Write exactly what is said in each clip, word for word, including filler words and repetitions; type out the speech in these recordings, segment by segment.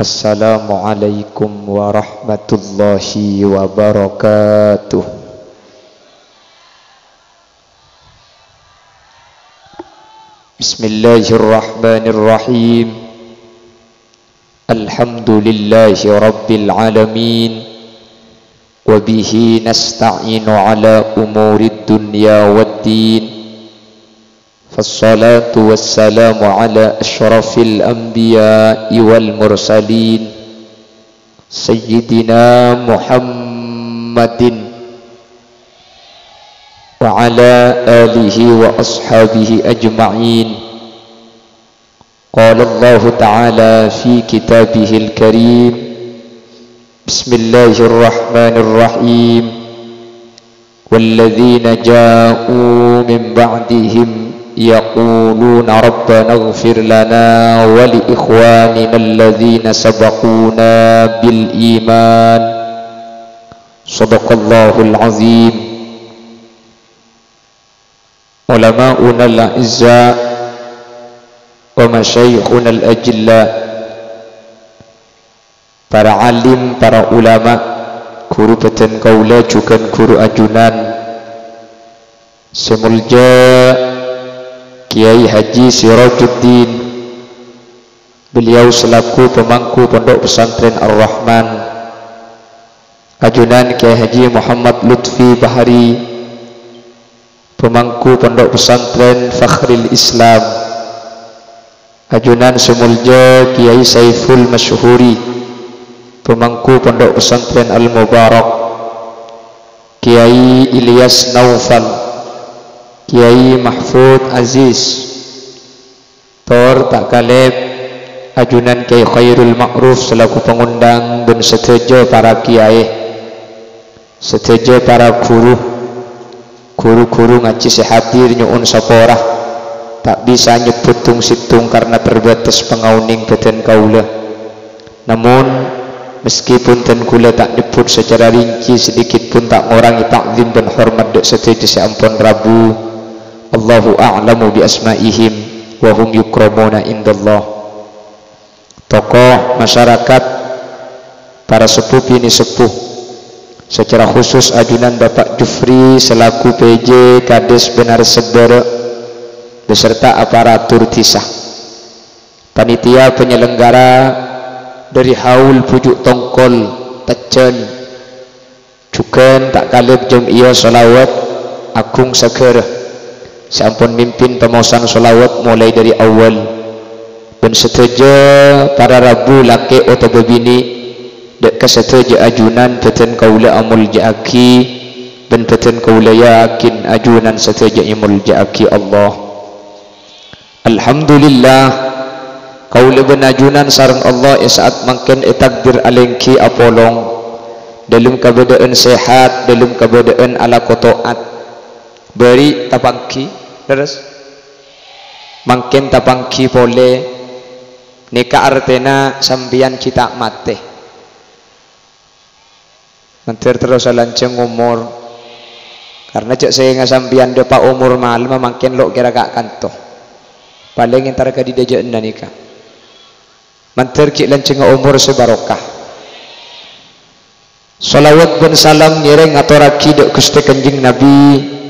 Assalamualaikum warahmatullahi wabarakatuh. Bismillahirrahmanirrahim. Alhamdulillahi rabbil alamin. Wa bihi nasta'inu ala umurid dunya waddin. Fassalatu wassalamu ala asyrafil anbiya'i wal mursalin, Sayyidina Muhammadin wa ala alihi wa ashabihi ajma'in. Qala Allahu ta'ala fi kitabihil karim, Bismillahirrahmanirrahim. Walladzina ja'u min ba'dihim yaquluna rabbana ighfir lana wa li ikhwanina alladzina sabaquna bil iman. Shadaqallahul azim. Ulama'unal a'izza wa masyayikhunal ajilla, para alim, para ulama, ghuru bâdân kaulâ jhughân ghuru ajunan sè molja Kiai Haji Sirajuddin, beliau selaku pemangku Pondok Pesantren Ar-Rahman, ajunan Kiai Haji Muhammad Lutfi Bahari, pemangku Pondok Pesantren Fakhril Islam, ajunan sè molja Kiai Saiful Masyhuri, pemangku Pondok Pesantren Al Mubarak, Kiai Ilyas Naufal, Kiai Mahfud Aziz, tor ta' kalèp ajunan Kiai Khairul Ma'ruf selaku pangondhâng bân sadhâjâ para kiai, sadhâjâ para ghuru, ghuru-ghuru ngajhi sè hadir nyo'on sapora, ta' bisa nyebbhut tong-settong karna terbatas pangaonèng bâdân kaulâ. Namun, meskipun dân kaulâ ta' nyebbhut sacara rinci, sedikit pun ta' ngorangè ta'zim bân hormat dâ' sadhâjâ sè ampon rabu. Allahu a'lamu bi asma'ihim wa hum yukramuna indallah. Tokoh masyarakat, para sepuh binè' sepuh, secara khusus ajunan Bapak Jufri selaku P J Kades Benar Sebbara beserta aparatur dhisa. Panitia penyelenggara dhâri Haul Bhuju' Tongkol, Tejjhân, jhughân ta' kalèp jam'iyah shalawat agung saghârâ sè ampon mimpin pamaosan shalawat molaè dhâri awwal, bân sadhâjâ para rabu lakè' otabâ binè', dâ' ka sadhâjâ ajunan bâdân kaulâ amolja'aghi, bân bâdân kaulâ yakin ajunan sadhâjâ èmolja'aghi Allah. Alhamdulillah, kaulâ bân ajunan sareng Allah è sa'at mangkèn ètakdir alèngghi apolong, dâlem kabâdâ'ân sehat, dâlem kabâdâ'ân alako to'at. Bâri' tapangghi, lerres? Mangkèn tapangghi polè, nèka artèna sampèyan ghi' ta' matè. Mandhâr terros lanjhâng omor. Karna jhâ' sènga' sampèyan dâpa' omor malem mangkèn lo' kèra ka' kanto. Palèng entar ka dhâjâ'na nèka. Mandhâr ghi' lanjhângnga omor sè barokah. Shalawat bân salam ngèrèng ngatorraghi dâ' Ghustè Kanjeng Nabi.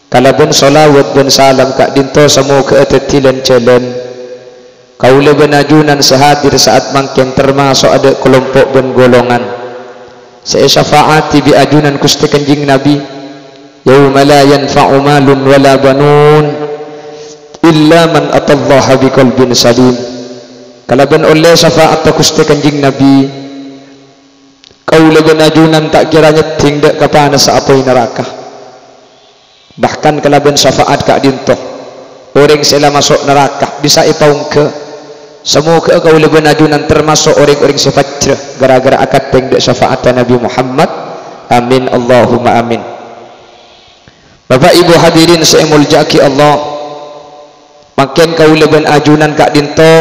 Kalabân shalawat bân salam ka'dinto samoghâ'â dhâddhi lan-jhâlân. Kaulâ bân ajunan sè hadir sa'at mangkèn termaso'a dâ' kalompo' bân golongan sè èsafa'adhi bi' ajunan Ghustè Kanjeng Nabi, "Yauma la yanfa'u malun wala banun illa man atallaha biqalbin salim." Kalabân ollè safa'atta Ghustè Kanjeng Nabi, kaulâ bân ajunan ta' kèra nyèddhing dâ' ka panassa apoy naraka. Bahkan kalabân safa'at ka'dinto, orèng sè la maso' naraka bisa èpaongghâ. Samoghâ'â kaulâ bân ajunan termaso' orèng-orèng sè pajhâ ghârâ-ghârâ akantèng dâ' safa'atta Nabi Muhammad. Amin, Allahumma amin. Bapak Ibu hadirin sè èmoljâ'aghi Allah, mangkèn kaulâ bân ajunan ka'dinto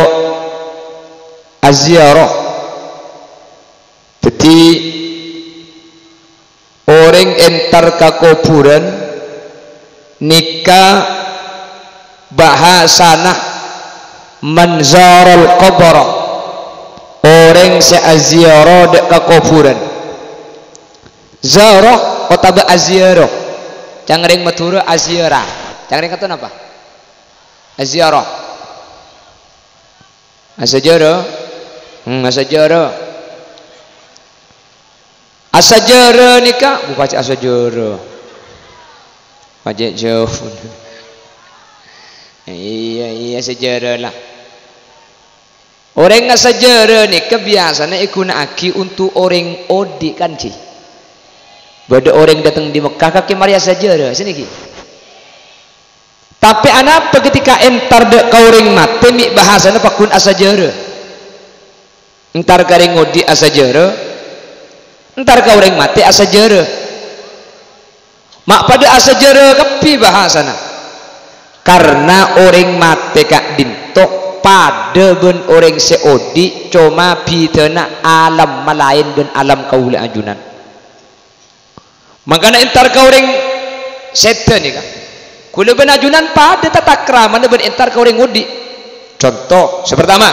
aziarah. Dhâddhi, orèng entar ka kobhurân, Nèka bhâsana man zaral qabra, orèng sè aziarah dâ' ka kobhurân. Zarah otabâ aziarah. Ca'na rèng Madhurâ aziarah. Ca'na rèng ka'dinto napa? Aziarah. Asajârâ? Hmm, asajârâ. Asajârâ nèka, bu pajhât asajârâ. Pajhât jhâu. Iyâ, iyâ, sajârâ la. Orèng asajârâ nèka biyasana èghuna'aghi onto' orèng odi', kan, ghi? Bâdâ orèng dâteng dâri Mekkah, kakè marè asajârâ, sanèka ghi. Tapè anapa ketika entar dâ' ka orèng matè mè' bhâsana pagghun asajârâ? Entar ka orèng odi' asajârâ, entar ka orèng matè asajârâ. Ma' padâ asajârâ kabbhi bhâsana. Karna orèng matè ka'dinto padâ bân orèng sè odi', coma bhidhâna alam malaèn bân alam kaulâ ajunan. Mangkana entar ka orèng sèdhâ nèka. Kaulâ bân ajunan padâ tatakramana bân entar ka orèng odi'. Conto, sè partama,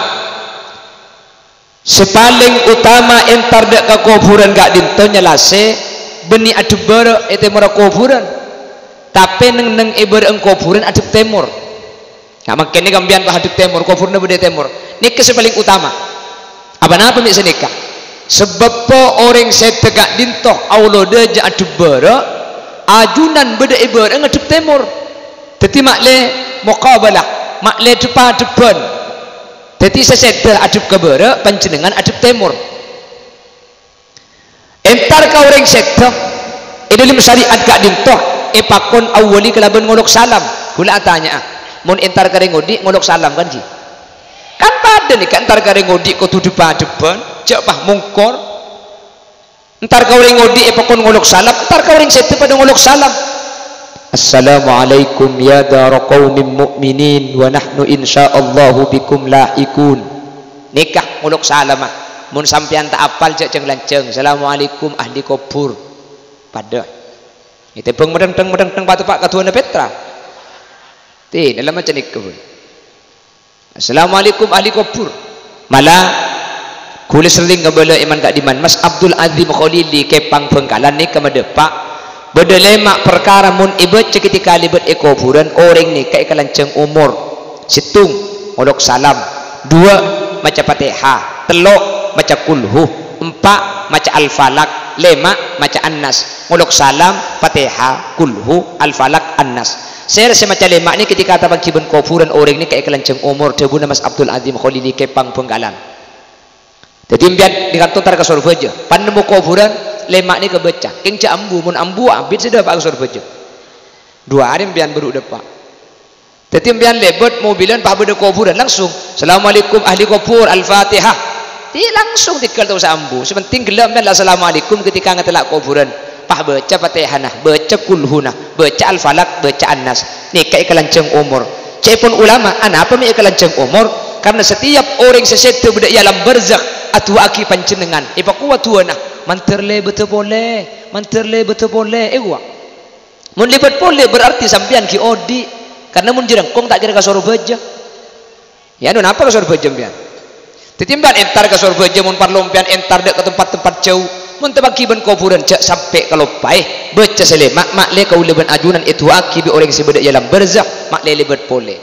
sè palèng utama entar dâ' ka kobhurân ka'dinto nyalasè bânnè adhep bârâ' è tèmorra kobhurân. Tapè neng-enneng è bârâ'na kobhurân adhep tèmor. Nga' mangkèn nèka sampèyan pas adhep tèmor, kobhurânna bâdâ è tèmor. Nèka sè palèng utama. Apa-napa mè' sanèka? Sabâb orèng sèdhâ ka'dinto aolodhâ jâ' adhep bârâ', ajunan bâdâ è bârâ'na ngadhep tèmor. Dhâddhi ma'lè muqabalah, ma'lè dhep-adhebbhân. Dhâddhi sè sèdhâ adhep ka bârâ', panjhennengngan adhep tèmor. Entar ka orèng sèdhâ, è dhâlem syariat ka'dinto èpakon awwali kalabân ngolok salam. Kaulâ atanya'a, mon entar ka rèng odi' ngolok salam, kan, ghi? Kan padâ nèka entar ka rèng odi' kodhu dhep-adhebbhân, jâ' pas mongkor. Entar ka orèng odi' èpakon ngolok salam, entar ka orèng sèdhâ padâ ngolok salam. "Assalamualaikum ya dara qaumin mu'minin wa nahnu insyaallahu bikum lahiqun." Nèka ngolok salamma. Mon sampèyan ta' apal, jâ' jâng-lanjhâng. "Assalamualaikum ahli kobhur." Padâ. Ètèmbhâng medhengdheng-medhengdheng pateppa' kaduwâna pètra. Tè, dâlem macam nèka, Bu. "Assalamualaikum ahli kobhur." Mala, kaulâ serrèng ngabâlâ è man-ka'dimman, Mas Abdul Azim Kholili Kepang Bhângkalan nèka madâpa', bâdâ lèma' parkara mon èbâca ketika lèbât è kobhurân, orèng nèka èkalanjhâng omor. Sèttong, ngolok salam. Duwâ', maca Fatihah. Tello', maca Qulhu. Empa', maca Al-Falaq. Lèma', maca An-Nas. Ngolok salam, Fatihah, Qulhu, Al-Falaq, An-Nas. Sèra sè maca lèma' nèka ketika tapangghi bân kobhurân orèng nèka èkalanjhâng omor, dhâbuna Mas Abdul Azim Kholili Kepang Bhângkalan. Dhâddhi, sampèyan nèka entar ka Sorbhâjâ, pan nemmo kobhurân, lèma' nèka bâca. Kèng jâ' ambu, mon ambu abit sè dâpa' ka Sorbhâjâ. Duwâ' arè sampèyan buru dâpa'. Dhâddhi, sampèyan lèbât mobilan pas bâdâ kobhurân, langsung, "Assalamualaikum ahli kobhur, Al-Fatihah." Ti langsung tèngghâl ta' osa ambu. Sè pentèng ghellâ' sampèyan la assalamualaikum ketika ngatela' kobhurân. Pas bâca Fatihana, bâca Qulhuna, bâca Al-Falaq, bâca An-Nas. Nèka èkalanjhâng omor. Ca'èpon ulama, anapa mè' èkalanjhâng omor? Karna setiap orèng sè sèdhâ bâdâ è alam barzakh, aduwâ'âghi panjhennengngan. Èpakowat duwâ'na, "Mandhâr lèbâdhâ polè, mandhâr lèbâdhâ polè." Èkowa. Mon lèbât polè, berarti sampèyan ghi' odi'. Karna mon jârèya engko' ta' kèra ka Sorbhâjâ. Ya, anu, napa ka Sorbhâjâ sampèyan? Dhâddhi, sampèyan entar ka Sorbhâjâ, mon parlo sampèyan entar dâ' ka tempat-tempat jâu. Mon tapangghi bân kobhurân, jâ' sampè' kaloppaè. Bâca sè lèma', ma'lè kaulâ bân ajunan èdu'â'âghi bi' orèng sè bâdâ è alam barzakh, ma'lè lèbât polè.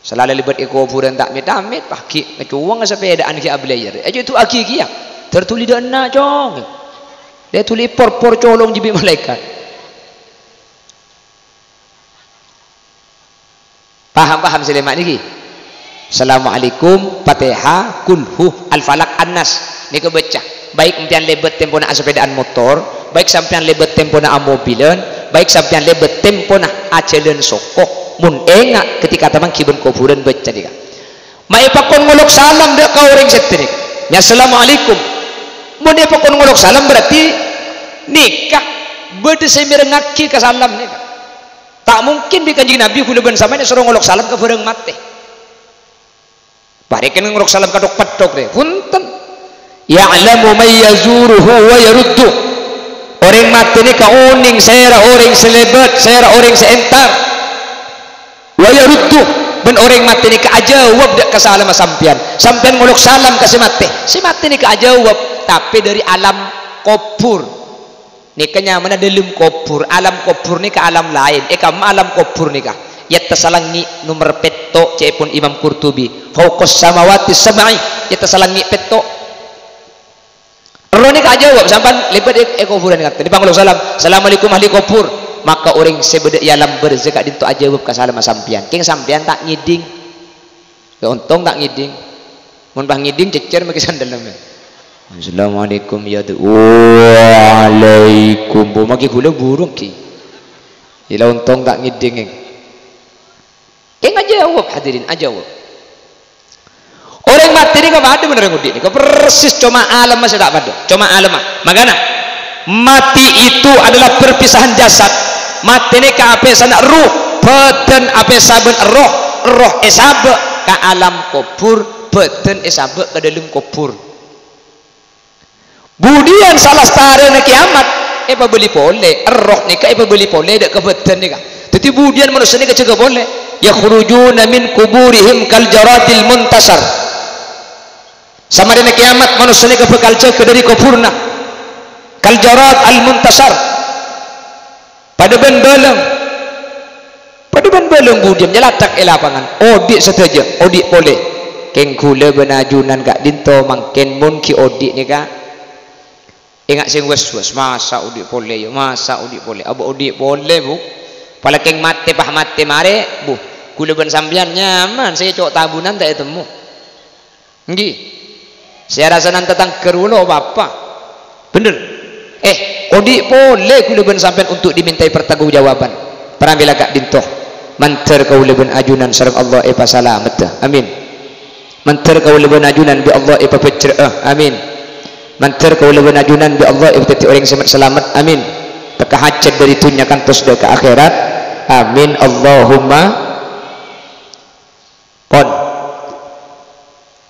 Sala lèbât è kobhurân ta' mèt-amèt, pas ghi' ngacowang sapèdaan ghi' abâlâjâr. Èjâ' du'â'âghi kèya. Dhâr dhuli dâ' enna', Cong. Lè dhuli por-por colong jâ' bi' malaèkat. Paham, paham sè lèma' nèka? Assalamualaikum, Fatihah, Qulhu, Al-Falaq, An-Nas. Nèka bâca. Baik sampèyan lèbât tempona asapèdaan motor, baik sampèyan lèbât tempona amobilan, baik sampèyan lèbât tempona ajhâlân soko. Mon enga' ketika tapangghi bân kobhurân, bâca nèka. Ma' èpakon ngolok salam dâ' ka orèng sèdhâ nèka. Ya, "Assalamualaikum." Mon èpakon ngolok salam berarti nèka bâdâ sè mèrengngaghi ka salam nèka. Ta' mungkin bi' Kanjeng Nabi kaulâ bân sampèyan èsoro ngolok salam ka bhârâng matè. Bârèkèn ngolok salam kathok-pèthok rè. Bhunten. "Ya'lamu may yazuruhu wa yaruddu." Orèng matè nèka onèng sèra orèng sè lèbât, sèra orèng sè entar. Wa yaruddu, bân orèng matè nèka ajâwâb dâ' ka salamma sampèyan. Sampèyan ngolok salam ka sè matè. Sè matè nèka ajâwâb, tapè dâri alam kobhur. Nèka nyamana dâlem kobhur. Alam kobhur nèka alam laèn. È kamma alam kobhur nèka? È attassa langngè' nomer pètto', ca'èpon Imam Qurtubi. Fauqas samawati sab'i, è attassa langngè' pètto'. Erroh nèka ajâwâb, sampèyan lèbât è, è kobhurân ngantènè pangolok salam, "Assalamualaikum ahli kobhur." Maka orèng sè bâdâ è alam barzakh ka'dinto ajâwâb ka salamma sampèyan. Kèng sampèyan ta' ngèdhing. Ya, ontong ta' ngèdhing. Mon pas ngèdhing, cècèr makè sandal sampèyan. "Assalamualaikum, ya." "Waalaikum." Bu, makè ghulâ burung, Ki. Ila ontong ta' ngèdhing, è. Kèng ajâwâb, hadirin, ajâwâb. Orèng matè nèka padâ bân orèng odi' nèka, persis coma alemma sè ta' padâ, coma alemma. Mangkana, mati itu adalah perpisahan jasad. Matè nèka apèsana erroh, bâdân apèsa bân erroh, erroh èsabâ' ka alam kobhur, bâdân èsabâ' ka dâlem kobhur. Budiyân salastarèna kèyamat èpabâli polè, erroh nèka èpabâli polè dâ' ka bâdân nèka. Dhâddhi budiyân manossa nèka jâgâ polè. "Yakhrujuna min quburihim kal jaradil muntashar." Samarèna kèyamat manossa nèka bhâkal jâgâ dâri kobhurna kal jarad al muntashar. Padâ bân bâlâng. Padâ bân bâlâng budiyân nyaladdhâk è lapangan. Odi' sadhâjâ, odi' polè. Kèng ghulâ bân ajunan ka'dinto mangkèn mon ghi' odi' nèka. Enga' sè was-was, masa odi' polè, ya, masa odi' polè. Abâ' odi' polè, Bu. Palakèng matè, pas matè marè, Bu. Ghulâ bân sampèyan nyaman, sè co' tabunan ta' ètemmo. Ènggi. Sè arasanan tatangghâ rulo apa-apa. Bhender. Eh, odi' polè ghulâ bân sampèyan untuk dimintai pertanggungjawaban. Pramila ka'dinto. Mandhâr kaulâ bân ajunan sareng Allah èpasalameddhâ. Amin. Mandhâr kaulâ bân ajunan bi' Allah èpabhâjrâ'â. Amin. Mandhâr kaulâ bân ajunan bi' Allah èpadhâddhi orèng sè met-salamet. Amin. Tekka hajhât dâri dhunnya kantos dâ' ka akhèrat. Amin. Allahumma. Pon.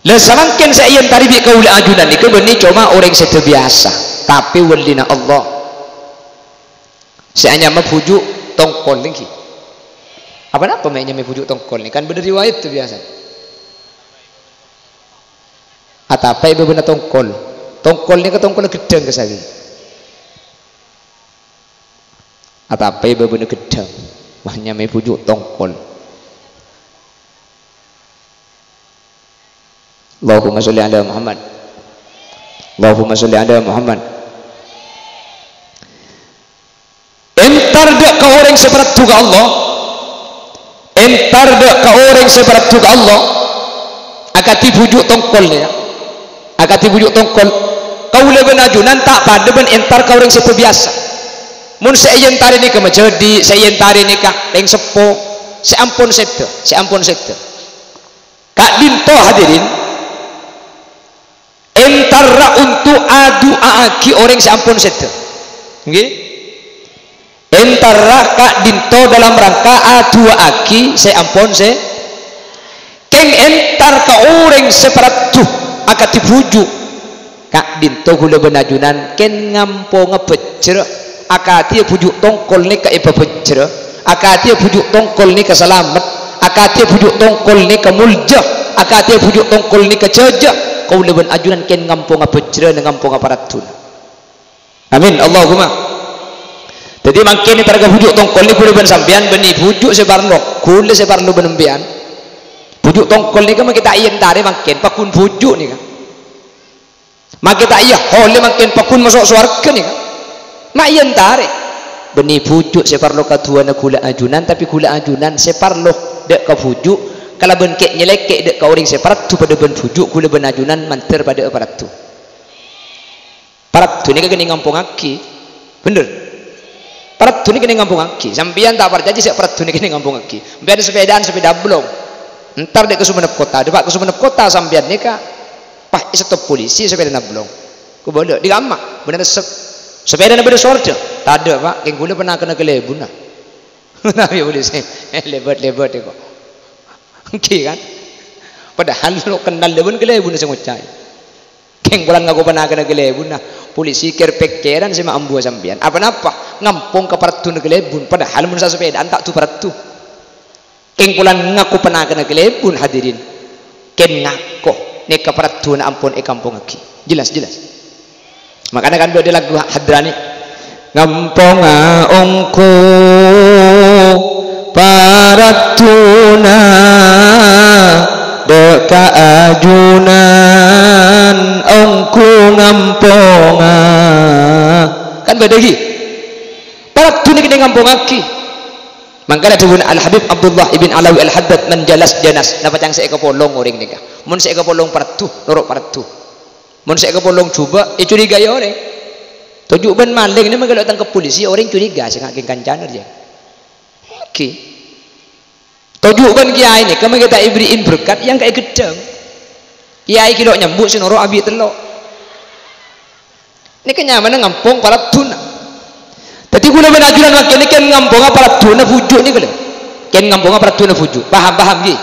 La samangkèn sè èentarè bi' kaulâ ajunan nèka bânnè coma orèng sèdhâ biyasa, tapè wâlina Allah. Sè anyama Bhuju' Tongkol nèka. Apa napa mè' nyama Bhuju' Tongkol nèka? Kan bâdâ riwayat biyasa. Atapa'è bâbâna tongkol. Tongkol nèka tongkolla ghâddhâng ka sawi. Atapa'è bâbâna ghâddhâng. Wah, nyamaè Bhuju' Tongkol. Allahumma sholli ala Muhammad. Allahumma sholli ala Muhammad. Entar dâ' ka orèng sè paraddhu ka Allah. Entar dâ' ka orèng sè paraddhu ka Allah. Akadhi Bhuju' Tongkol nèka. Akadhi Bhuju' Tongkol. Kaulâ bân ajunan ta' padâ bân entar ka orèng sè biyasa. Mon sè èentarè nèka majhâdhi', sè èentarè nèka rèng seppo, sè ampon sèdhâ, sè ampon sèdhâ. Ka'dinto, hadirin, entarra untuk adu'aaghi orèng sè ampon sèdhâ. Ngghi? Entarra ka'dinto dalam rangka adu'aaghi sè ampon sè-, kèng entar ka orèng sè paraddhu akadhi Bhuju'. Ka'dinto kaulâ bân ajunan kèng ngamponga bhâjjhrâ', akadhiyâ Bhuju' Tongkol nèka èpabhâjjhrâ', akadhiyâ Bhuju' Tongkol nèka salamet, akadhiyâ Bhuju' Tongkol nèka molja, akadhiyâ Bhuju' Tongkol nèka jhâjâ, kaulâ bân ajunan kèng ngamponga bhâjjhrâna, ngamponga paraddhuna. Amin, Allahumma. Dhâddhi mangkèn entar ka Bhuju' Tongkol nèka kaulâ bân sampèyan bânnè Bhuju' sè parlo, kaulâ sè parlo bân sampèyan. Bhuju' Tongkol nèka mangkèn ta' èentarè mangkèn, pagghun Bhuju' nèka. Mangkèn ta' iyâ, ollè mangkèn pagghun maso' sowarghâ nèka. Ma' èentarè. Bânnè Bhuju' sè parlo kaduwâna kaulâ ajunan, tapè kaulâ ajunan sè parlo dâ' ka Bhuju', kalabân kè'-nyalèkè' dâ' ka orèng sè paraddhu padâ bân Bhuju', kaulâ bân ajunan mandhâr padâ'â paraddhu. Paraddhu nèka kèng ngampongaghi. Bhender. Paraddhu nèka kèng ngampongaghi. Sampèyan ta' parcajâ sè paraddhu nèka kèng ngampongaghi. Sampèyan sepèdaan, sepèda ablong. Entar dâ' ka Sumenep Kota, dâpa' ka Sumenep Kota sampèyan nèka. Pas èsettop polisi, sepèdana ablong. Kobâlâ, dhi kamma, bânnè resep. Sepèdana bâdâ sordhâ. Tadâ', Pak, kèng kaulâ pernah kènè kalèbunna. Tapè polisi, eh, lèbât-lèbât kok. Ènggi kan? Padahal lo' kennal dâ' bân kalèbunna sè ngoca'. Kèng polana ngako pernah kènè kalèbunna. Polisi kèr-pèkkèran sè maambuwâ sampèyan. Apa-napa? Ngampong ka paraddhuna kalèbun. Padahal mon sasapèdaan ta' du paraddhu. Kèng polana ngako panakanna kalèbun, hadirin. Kèn ngako nèka paraddhuna ampon èkampongngaghi. Jelas, jelas. Makana kan bâdâ lagu Hadrani. Ngamponga ongghu paraddhuna, dâ' ka ajunan ongghu ngamponga. Kan bâdâ ghi? Paraddhuna kènè ngampongngaghi. Mangkana dhâbuna Al-Habib Abdullah ibn Alawi Al-Haddad, "Man jalas janas." Napa ca'na sè èkapolong orèng nèka? Mon sè èkapolong paraddhu, noro' paraddhu. Mon sè èkapolong jhubâ', ècurigaè orèng. Toju' bân malèng nèka mangkana tangkep polisi, orèng curiga sè nga' kèng kancana rèya. Oke. Toju' bân kèyaè nèka mangkana ta' èberri'in berkat, yang kaè ghâddhâng. Kèyaè ghilo' nyambu' sè noro' abi' tello'. Nèka nyamana ngampong paraddhuna. Dhâddhi kaulâ bân ajunan mangkèn nèka kèn ngamponga paraddhuna bhuju' nèka lho. Kèn ngamponga paraddhuna bhuju'. Paham, paham ghi?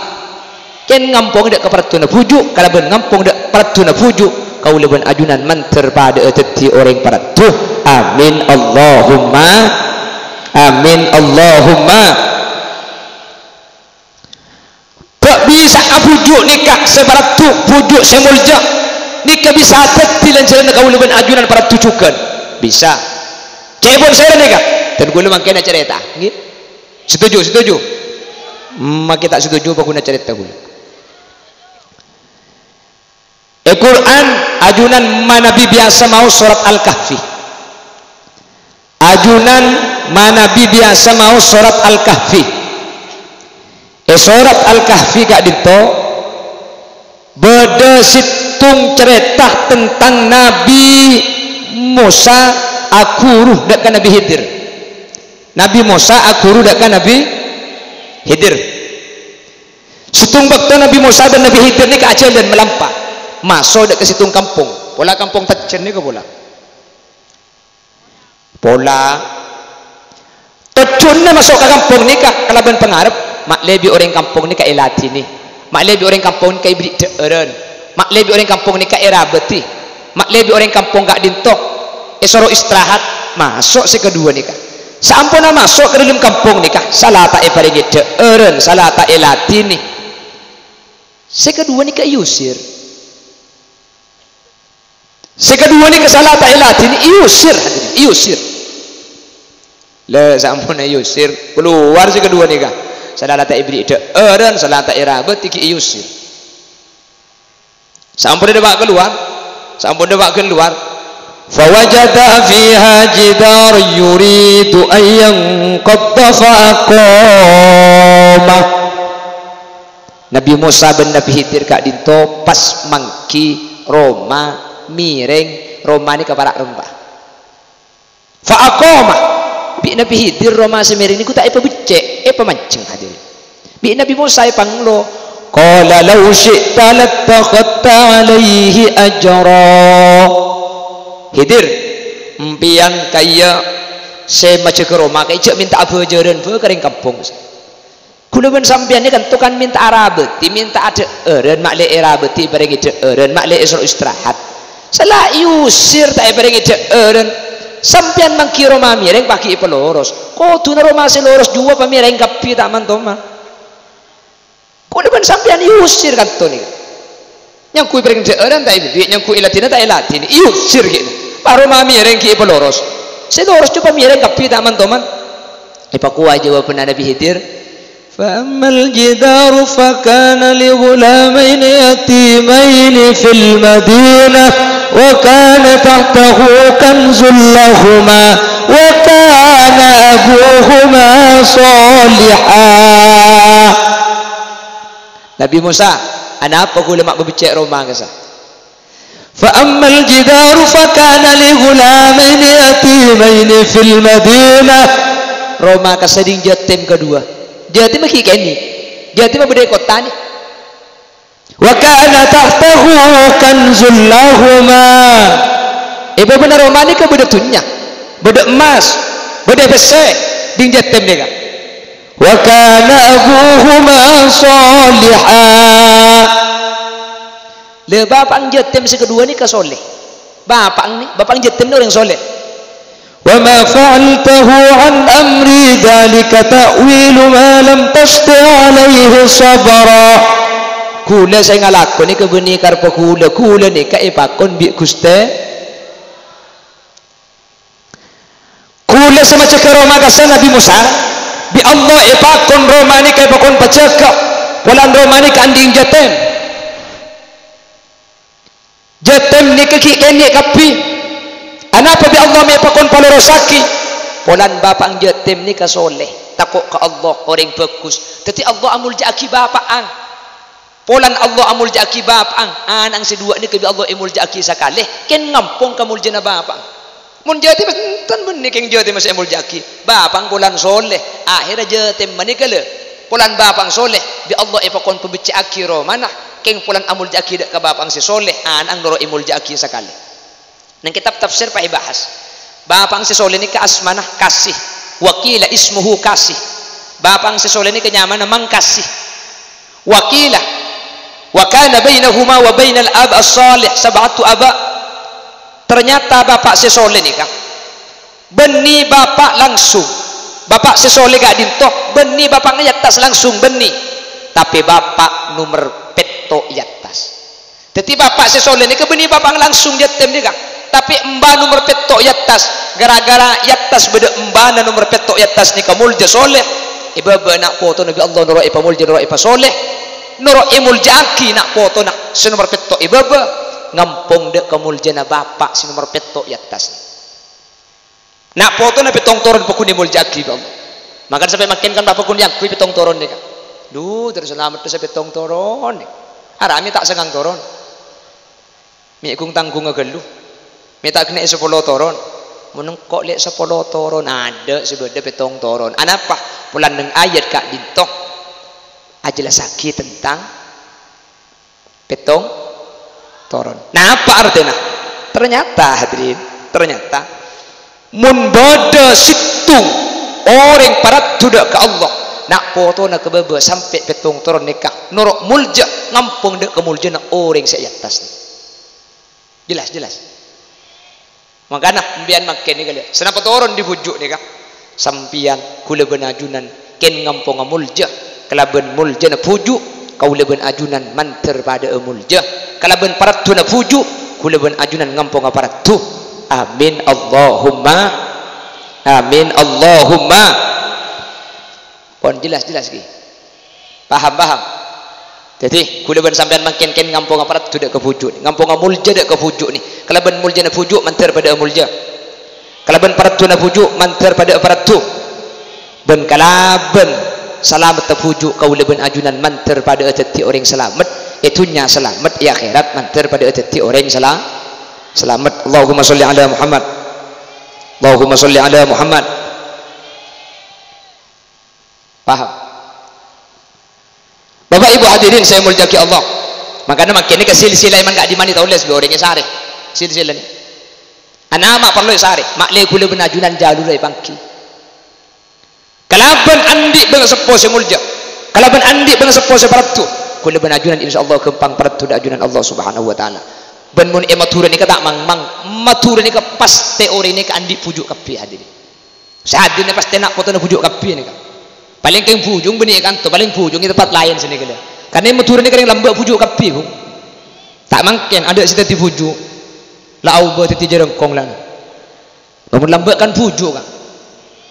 Kèn ngampong dâ' ka paraddhuna bhuju', kalabân ngampong dâ' paraddhuna bhuju', kaulâ bân ajunan mandhâr padâ'â dhâddhi orèng paraddhu. Amin Allahumma. Amin Allahumma. Bâ' bisa'a bhuju' nèka sè paraddhu, bhuju' sè molja. Nèka bisa dhâddhi lanjaranna kaulâ bân ajunan paraddhu jhughân. Bisa. Ca'èpon sèra nèka? Dân kaulâ mangkèn acarèta. Ngghi? Setuju, setuju? Makè ta' setuju, apa ghuna carèta kaulâ? È Qur'an, ajunan manabi biyasa maos sorat Al-Kahfi. Ajunan manabi biyasa maos sorat Al-Kahfi. È sorat Al-Kahfi ka'dinto bâdâ sèttong carèta tentang Nabi Mosa aghuru dâ' ka Nabi Khidir. Nabi Mosa aghuru dâ' ka Nabi Khidir. Sèttong bâkto Nabi Mosa bân Nabi Khidir nèka ajhâlân malampa, maso' dâ' ka sèttong kampong. Pola kampong Tejjhân nèka pola. Pola. Tojjhuwânna maso' ka kampong nèka kalabân pangarep, ma'lè bi' orèng kampong nèka èladhini. Ma'lè bi' orèng kampong nèka èberri' dhâ'ârân. Ma'lè bi' orèng kampong nèka èrabâdhi. Ma'lè bi' orèng kampong ka'dinto èsoro istirahat, maso' sè kaduwâ nèka. Saamponna maso' ka dâlem kampong nèka, sala ta' èparèngè dhâ'ârân, sala ta' èladhini. Sè kaduwâ nèka èusir. Sè kaduwâ nèka sala ta' èladhini, èusir, hadirin, èusir. La, saamponna èusir, kalowar sè kaduwâ nèka. Sala ta' èberri' dhâ'ârân, sala ta' èrabâdhi ghi' èusir. Saamponna dâpa' kalowar, saamponna dâpa' kalowar. Fawajada fiha jidaran yuridu an yanqadda fa aqama. Nabi Mosa bân Nabi Khidir ka'dinto pas mangghi roma mèrèng, roma nèka para' rempa. Fa aqama. Bi' Nabi Khidir roma sè mèrèng nèko ta' èpabeccè', èpamanjheng, hadirin. Bi' Nabi Mosa èpanglo. Qala law syi'ta lattakhadta alaihi ajra. Khidir, empèyan ka'iyâ sè majâgâ roma ka'iyâ jhâ' mènta'a bhâjârân bhâ ka rèng kampong. Kaulâ bân sampèyan nèka kan tokan mènta'a rabâdhi, mènta'a dhâ'ârân, ma'lè èrabâdhi èparèngè dhâ'ârân, ma'lè èsoro istirahat. Sala èusir ta' èparèngè dhâ'ârân. Sampèyan mangghi roma mèrèng paghi' èpaloros. Kodhuna roma sè loros jhuwâ pamèrèng kabbhi ta' man-toman. Kaulâ bân sampèyan èusir kanto nèka. Nyangghuy parèng dhâ'ârân ta' èbidhi', nyangghuy èladhina ta' èladhini, èusir ghi'na. Pas roma mèrèng ghi' èpaloros. Sè loros jhuwâ pamèrèng kabbhi ta' man-toman. Èpakowa jâwâbânna Nabi Khidir. Fa ammal jidaru fa kana li ghulamaini yatimaini fil madinah wa kana tahtahu kanzul lahuma wa kana abuhuma saliha. Nabi Mosa, anapa kaulâ ma' mabeccè' roma ka'issa'? Fa ammal jidaru fa kana li ghulamaini yatimaini fil madinah. Roma ka'issa' dhing yatim kaduwâ. Yatimma ghi' kènè'. Yatimma bâdâ è kottana. Wa kana tahtahu kanzul lahuma. È bâbâna roma nèka bâdâ dhunnya, bâdâ emmas, bâdâ pèssè, dhing yatim nèka. Wa kana abuhuma shaliha. Lè, bapa'na yatim sè kaduwâ nèka sholeh. Bapa'na, bapa'na Jatim nè orèng soleh. "Wa ma fa'altahu an amri, dzalika ta'wilu ma lam tasti' alaihi sabra." Kaulâ sè ngalakonè kabânnè karebbhâ kaulâ, kaulâ nèka èpakon bi' Ghustè. Kaulâ sè majâgâ roma kassa Nabbhi Mosa, bi' Allah èpakon roma nèka èpakon pajâgâ, polana roma nèka andi'na Jatim. Jatim nèka ghi' kènè' kabbhi. Anapa bi' Allah mè' èpakon palorossaghi? Polana bapa'na Jatim nèka soleh, tako' ka Allah, orèng bhâghus. Dhâddhi Allah amolja'aghi bapa'na. Polana Allah amolja'aghi bapa'na, ana'na sè duwâ' nèka bi' Allah èmolja'aghi sakalè, kèng ngampong kamoljâna bapa'na. Mon Jatim enten bânnè kèng Jatim sè èmolja'aghi, bapa'na polana soleh, akhèrra Jatim manèka la. Polana bapa'na soleh, bi' Allah èpakon pabhecce'aghi romana, kèng polana amolja'aghi dâ' ka bapa'na sè soleh, ana'na noro' èmolja'aghi sakalè. Neng kètab tafsir pas èbahas. Bapa'na sè soleh nèka asmana Kasih. Wa qila ismuhu Kasih. Bapa'na sè soleh nèka nyamana Mang Kasih. Wa qila, wa kana bainahuma wa bainal aba as-salih sab'atu aba. Ternyata bapa' sè soleh nèka bânnè bapa' langsung. Bapa' sè soleh ka'dinto bânnè bapa'na è attas langsung bânnè. Tapè bapa' nomer pètto' è attas. Dhâddhi bapa' sè soleh nèka bânnè bapa'na langsung Jatim nèka. Tapè embana nomer pètto' è attas. Gara-gara è attas bâdâ embana nomer pètto' è attas nèka molja soleh. È bâbâ na' potona bi' Allah noro' èpamolja, noro' èpasoleh. Noro' èmolja'aghi na' potona sè nomer pètto' è bâbâ. Ngampong dâ' kamoljâna bapa' sè nomer pètto' è attas. Na' potona pèttong toron paggun èmolja'aghi bi' Allah. Mangkana sampè' mangkèn kan paggun èangghuy pèttong toron nèka. Dhu, terros salamet sè pèttong toron nèka. Arapa mè' ta' sangang toron. Mè' ghung-tangghungnga ghâllu. Mè' ta' ghennè'è sapolo toron. Mon engko' lè' sapolo toron, adâ' sè bâdâ pèttong toron. Anapa? Polana neng ayat ka'dinto ajellassaghi tentang pèttong toron. Napa artèna? Ternyata, hadirin, ternyata mon bâdâ sèttong orèng paraddhu dâ' ka Allah, na' potona ka bâbâ sampè' pèttong toron nèka noro' molja, ngampong dâ' kamoljâna orèng sè è attas. Jelas, jelas. Mangkana, sampèyan mangkèn nèka, lè'. Sanapa toron dâri bhuju' nèka? Sampèyan, kaulâ bân ajunan, kèng ngamponga molja. Kalabân moljâna bhuju', kaulâ bân ajunan mandhâr padâ'â molja. Kalabân paraddhuna bhuju', kaulâ bân ajunan ngamponga paraddhu. Amin, Allahumma. Amin, Allahumma. Pon jelas-jelas, ghi? Paham, paham? Dhâddhi, kaulâ bân sampèyan mangkèn kèng ngamponga paraddhu dâ' ka bhuju' nè, ngamponga molja dâ' ka bhuju' nè. Kalabân moljâna bhuju' mandhâr padâ'â molja. Kalabân paraddhuna bhuju' mandhâr padâ'â paraddhu. Bân kalabân salamedda bhuju' kaulâ bân ajunan mandhâr padâ'â dhâddhi orèng salamet. È dhunnya salamet, è akhèrat mandhâr padâ'â dhâddhi orèng sala-, salamet. Allahumma sholli ala Muhammad. Allahumma sholli ala Muhammad. Paham? Bapak Ibu hadirin sè èmoljâ'aghi Allah. Mangkana mangkèn nèka silsilah èman ka'dimma nè ta' ollè sè bi' orèng èsarè. Silsilah nè. Ana ma' parlo èsarè, ma' lè kaulâ bân ajunan jhâlurra èpangghi. Kalabân andi' bhângaseppo sè molja, kalabân andi' bhângaseppo sè paraddhu, kaulâ bân ajunan insyaallah ghâmpang paraddhu dâ' ajunan Allah Subhanahu wa Ta'ala. Bân mon è Madhurâ nèka ta' mangmang, Madhurâ nèka pastè orèng nèka andi' bhuju' kabbhi hadirin. Sè hadirra pastè na' potona bhuju' kabbhi nèka. Palèng kèng bhujung bânnè è kanto, palèng bhujung è tempat laèn sè nèka lè. Karna è Madhurâ nèka rèng lambâ' bhuju' kabbhi, Bu. Ta' mangkèn adâ' sè dhâddhi bhuju'. La aobâ dhâddhi jhârângkong la. Mon lambâ' kan bhuju', Ka'.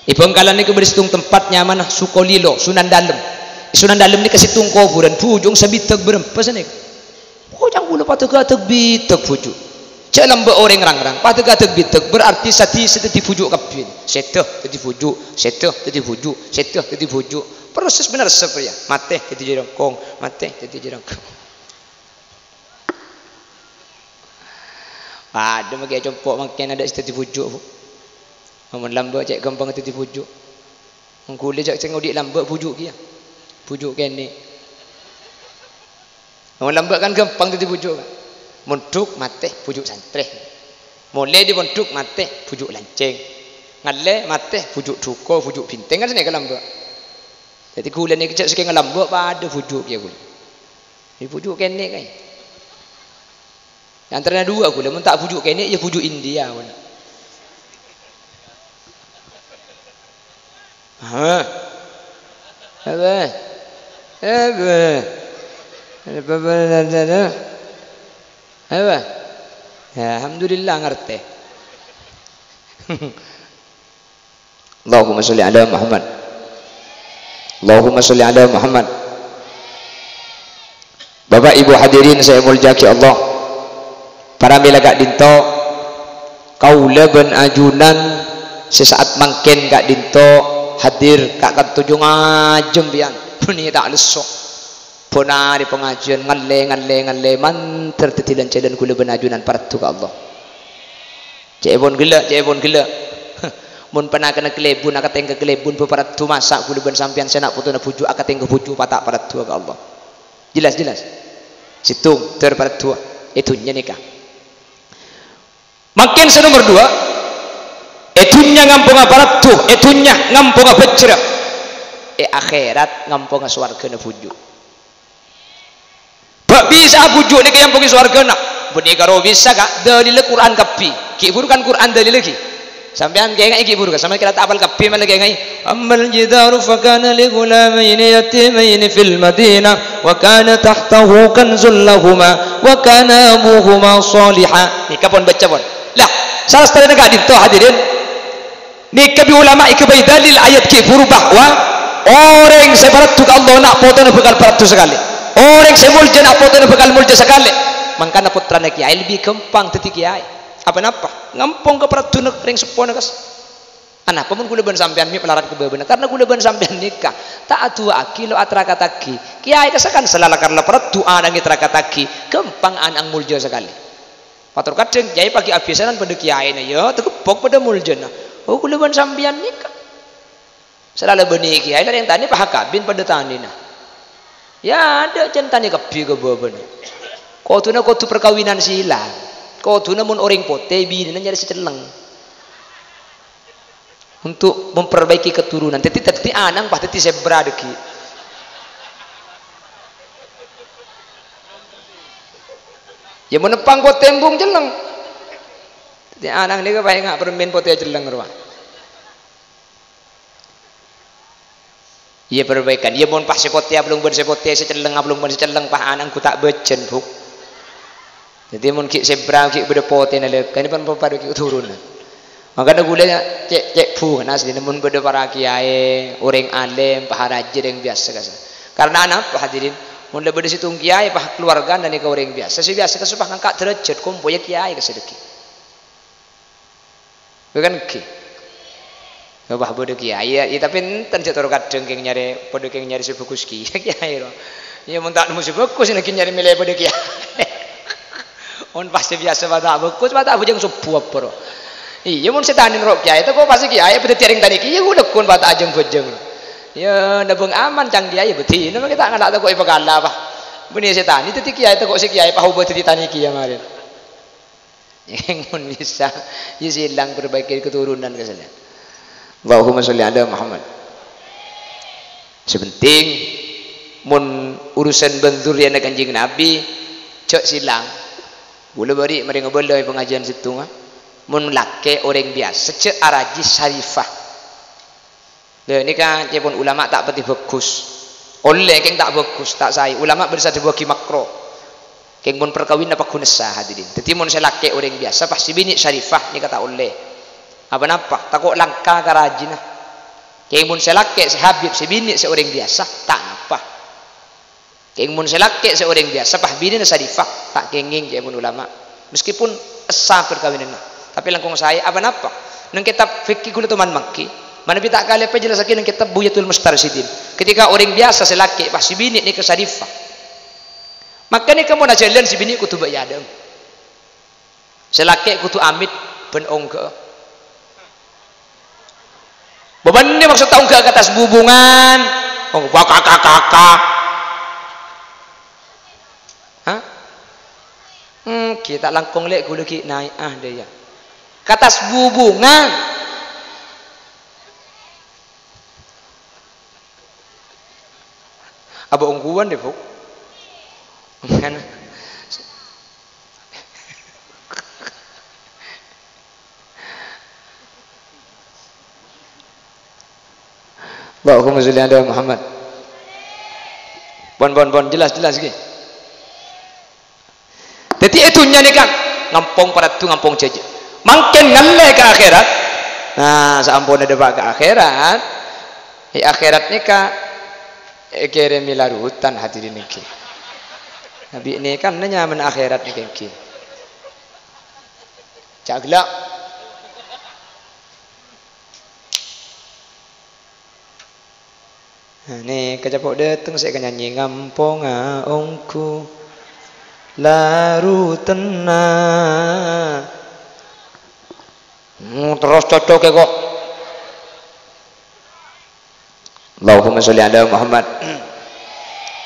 È Bhângkalan nèka bâdâ sèttong tempat nyamana Sukolilo, Sunan Dalem. Sunan Dalem nèka sèttong kobhurân, bhujung sabidhâk bârâmpa sanèka. Kocang kaulâ padâ ghâdhâk bidhâk bhuju'. Jhâ' lambâ' orèng rang-rang, padâ ghâdhâk bidhâk, berarti sè dhâddhi, sè dhâddhi bhuju' kabbhi. Sèdhâ dhâddhi bhuju', sèdhâ dhâddhi bhuju', sèdhâ dhâddhi bhuju'. Persis bhender saprèya. Matè dhâddhi jhârângkong, matè dhâddhi jhârângkong. Padâ makè compo' mangkèn adâ' sè dhâddhi bhuju', Bu. Mon lambâ' cè' ghâmpang dhâddhi bhuju'. Mon kaulâ jhâ' sè ngodhi' lambâ' bhuju' kèya. Bhuju' kènè'. Mon lambâ' kan ghâmpang dhâddhi bhuju', Ka'. Mondhuk matè bhuju' santrè. Molè dâri mondhuk matè bhuju' lancèng. Ngallè matè bhuju' dhuko, bhuju' bhintèng, kan sanèka lambâ'. Dhâddhi kaulâ nèka jhâ' sakèng lambâ' padâ bhuju' kèya kaulâ. È bhuju' kènè' kaè. Antarana dua ghulâ, mon ta' bhuju' kènè', ya bhuju' India, mon. Hah? Apa? Apa? Apa? Apa? Ya, alhamdulillah ngartè. Allahumma sholli ala Muhammad. Allahumma sholli ala Muhammad. Bapak Ibu hadirin sè èmoljâ'aghi Allah. Para mèla ka'dinto, kaulâ bân ajunan sè sa'at mangkèn ka'dinto hadir ka' kanto jhung ajâm biyân. Bânnè ta' lesso. Ponarè pangajiân ngallè, ngallè, ngallè, mandhâr dhâddhi lan-jhâlân ghulâ bân ajunan parlo ka Allah. Ca'èpon ghellâ', ca'èpon ghellâ'. Mon panakana kalèbun, akatèngka kalèbun, bâ' parlo masa' ghulâ bân sampèyan sè na' potona bhuju', akatèngka bhuju', pata' parlo ka Allah. Jelas, jelas. Sèttong, ter parlo è dhunnya nèka. Mangkèn sè nomer dua, è dhunnya ngamponga parlo, è dhunnya ngamponga bhâjjhrâ', è akhèrat ngamponga sowarghâna bhuju'. Bâ' bisa'a bhuju' nèka èampongè sowarghâna. Bânnè karo bisa, Ka'. Dalilla Qur'an kabbhi. Ghi' bhuru kan Qur'an dalilla ghi. Sampèyan kèngè'è ghi' bhuru, Ka'. Sampèyan kèra ta' apal kabbhi malah kèngè'è. Ammal jidaru fakana li ghulamaini yatimaini fil madinah wa kana tahtahu kanzul lahuma wa kana abuhuma shaliha. Nèka pon bâca pon. Lah, salastarèna ka'dinto hadirin. Nèka bi' ulama èghâbây dalil ayat ghi' bhuru bahwa orèng sè parlo ka Allah na' potona bhâkal parlo sakalè. Orèng sè molja na' potona bhâkal molja sakalè. Mangkana pottrana kèyaè lebbi ghâmpang dhâddhi kèyaè. Apa napa? Ngampong kaparlona rèng seppona kas. Anapa mon ghulâ bân sampèyan mè' malarat ka bâbâna? Karna ghulâ bân sampèyan nèka ta' adu'aaghi lo' atarakattaghi. Kèyaè kassa kan sè la lakar la parlo ana'na ètarakattaghi, ghâmpang ana'na molja sakalè. Mator kadhâng, kèyaè paghi' abhiyasana padâ kèyaèna, ya, tagebbhok padâ moljana. Oh, ghulâ bân sampèyan nèka. Sè la bânnè kèyaè, la rèng tanè pas akabin padâ tanèna. Ya, adâ' can tanè kabbhi ka bâbâna. Kodhuna kodhu parkabinan sila. Kodhuna mon orèng potè, binèna nyarè sè celleng. Untuk memperbaiki keturunan. Dhâddhi, dhâddhi ana'na pas dhâddhi zebra dhâggi'. Ya, mon neppang potè embung celleng. Dhâddhi, ana'na nèka pas enga' permen potè celleng rowa. Iyâ, perbaikan. Iyâ, mon pas sè potè abâlung bân sè potè, sè celleng abâlung bân sè celleng, pas ana'na ghu ta' bâjân, Bu'. Dhâddhi, mon ghi' zebra, ghi' bâdâ potèna lèkèna, pan padâ ghi' turunan. Mangkana ghulâ cè', cè' bhungana asli, mon bâdâ para kèyaè, orèng alèm, pas rajin, orèng biyasa kassa. Karna anapa, hadirin? Mon la bâdâ sèttong kèyaè, pas kalowargana nèka orèng biyasa, sè biyasa kassa pas ngangka' dârâjhât, kompoyya kèyaè kassa dhâggi'. Bukan ghi. Wah, bâdâ kèyaè, ya, ya, tapè enten cè' toro kadhâng kèng nyarè, padâ kèng nyarè sè bhâghus ghi. Kèyaè ro. Ya, mon ta' nemmo sè bhâghus, nèng ghi nyarè mèlè padâ kèyaè. Mon pas sè biyasa pas ta' bhâghus, pas ta' abhâjâng sobbhu apa ro. Iyâ, mon sè tanè noro' kèyaè, tako' pas kèyaè, padâ tèrèng tanè kèyaè, ghulâ ghun pas ta' ajâng-bhâjâng ro. Ya, nabâng aman cang kèyaè, bâdina mangkè ta' ngala' tako' èpakala, apa. Bânnè sè tanè dhâddhi kèyaè, tako' sè kèyaè pas obâ dhâddhi tanè kèyaè marèn. Mon bisa, ya sèlang perbaiki keturunan ka sèlang. Allahumma sholli ala Muhammad. Sè penting, mon urusan bân dzurriyyana Kanjeng Nabi, jhâ' sèlang. Ghulâ bâri' marè ngabâlâ è pangajiân sèttonga. Mon lakè' orèng biyasa, jhâ' araji sarifah. Lha, nèka ca'èpon ulama ta' patè bhâghus. Ollè kèng ta' bhâghus, ta' saè. Ulama bâdâ sè adhâbuwâghi makro. Kèng mon parkawinanna pagghun essa, hadirin. Dhâddhi, mon sè lakè' orèng biyasa, pas sè binè' sarifah, nèka ta' ollè. Apa-napa, tako' langka ka rajina. Kèng mon sè lakè' sè habib, sè binè' sè orèng biyasa, ta' napa. Kèng mon sè lakè' sè orèng biyasa, pas binèna sarifah, ta' kèngèng ca'èpon ulama. Meskipun essa parkawinanna, tapè langkong saè, apa-napa. Neng kètab fikih ghulâ toman mangghi, manabi ta' kalèpè jelassaghi neng kètab Bughyatul Mustarsyidin. Ketika orèng biyasa sè lakè' pas sè binè' nèka sarifah. Maka nèka mon ajhâlân sè binè' kodhu bâ' è adâ'na. Sè lakè' kodhu amit bân ongghâ'â. Bâbânnè maksod ta' ongghâ'â ka attas bubungan. Ongghâ'â ka-ka-ka-ka. Hah? Èngghi, ta' langkong lè' ghulâ ghi' naè'a, dâ' iyâ. Ka attas bubungan. Abâ' ongghuwân, dâ, Bu'. Kan? Allahumma sholli ala Muhammad. Pon, pon, pon, jelas, jelas, ghi. Dhâddhi, è dhunnya nèka ngampong paradu, ngampong jhâjâ. Mangkèn ngallè ka akhèrat. Nah, saamponna dâpa' ka akhèrat, è akhèrat nèka èkèrèmè larutan hadirin nèka. Nabi nèka nyamana akhèrat nèka ghi. Ca'na ghellâ'. Nè, kacapo' dâteng sè èkanyanyè ngamponga ongghu larutenna. Hmm, terros cocok è kok. Allahumma sholli ala Muhammad.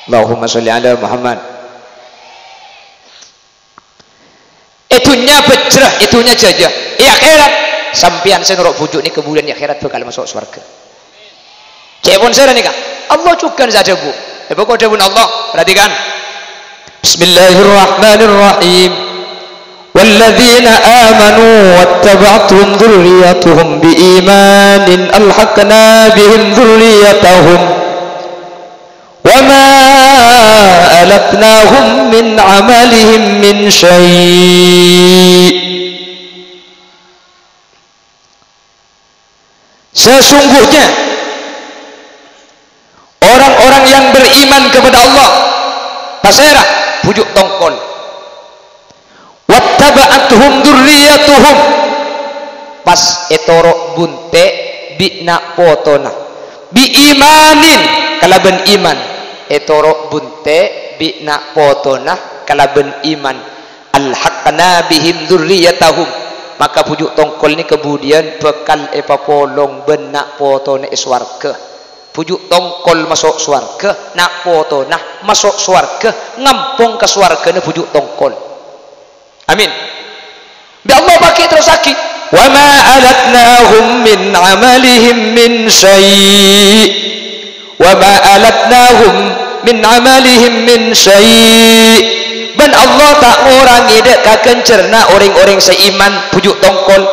Allahumma sholli ala Muhammad. È dhunnya bhâjjhrâ, è dhunnya jhâjâ. È akhèrat, sampèyan sè noro' bhuju' nèka bulân è akhèrat bhâkal maso' sowarghâ. Ca'èpon sèra nèka? Allah jhughân sè adhâbu. È bâkto dhâbuna Allah, perhatikan. Bismillahirrahmanirrahim. Walladzina amanu wattaba'athum dzurriyyatuhum biimanin alhaqna bihim dzurriyyatahum. Wa ma alatnahum min amalihim min syai'. Sesungguhnya orang-orang yang beriman kepada Allah, pasèra? Bhuju' tongkol. Wattaba'athum dzurriyyatuhum. Pas ètoro' bunte' bi' na' potona. Bi imanin, kalabân iman. Ètoro' bunte' bi' na' potona kalabân iman. Alhaqna bihim dzurriyyatahum. Maka bhuju' tongkol nèka budiyân bhâkal èpapolong bân na' potona è sowarghâ. Bhuju' tongkol maso' sowarghâ, na' potona maso' sowarghâ, ngampong ka sowarghâna bhuju' tongkol. Amin. Bi' Allah pagghi' terrossaghi, "Wa ma alatnahum min amalihim min syai'." "Wa ma alatnahum min amalihim min syai'." Bân Allah ta' ngorangè dâ' ka ghânjhârânna orèng-orèng sè iman, bhuju' tongkol,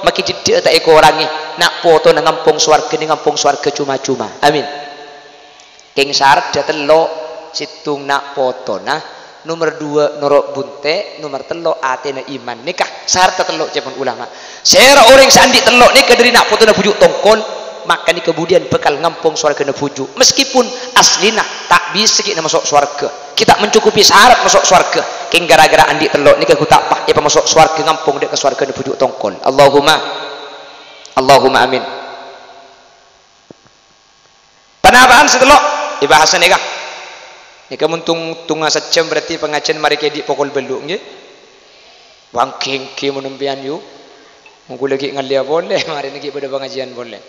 makkè cèddhâ'â ta' èkorangè. Na' potona ngampong sowarghâ nè ngampong sowarghâ coma-coma. Amin. Kèng saradda tello', sèttong na' potona, nomer duwâ' noro' bunte', nomer tello' atèna iman. Nèka saradda tello' ca'èpon ulama. Sèra orèng sè andi' tello' nèka dhâri na' potona bhuju' tongkol, maka nèka budiyân bhâkal ngampong sowarghâna bhuju'. Meskipun aslina ta' bisa ghi' maso' sowarghâ. Ghi' ta' mencukupi syarat maso' sowarghâ. Kèng ghârâ-ghârâ andi' tello' nèka ghu ta' pas èpamaso' sowarghâ ngampong dâ' ka sowarghâna bhuju' tongkol. Allahumma, Allahumma amin. Ponapa'an sè tello'? È bhâsana nèka. Nèka mon tung-, tongnga sajjhâm berarti pangajiyân marè kèdhi' pokol bâllu', ngghi? Wangkèngkè mon sampèyan, yu. Mon ghulâ ghi' ngallèya polè, marèna ghi' bâdâ pangajiyân polè.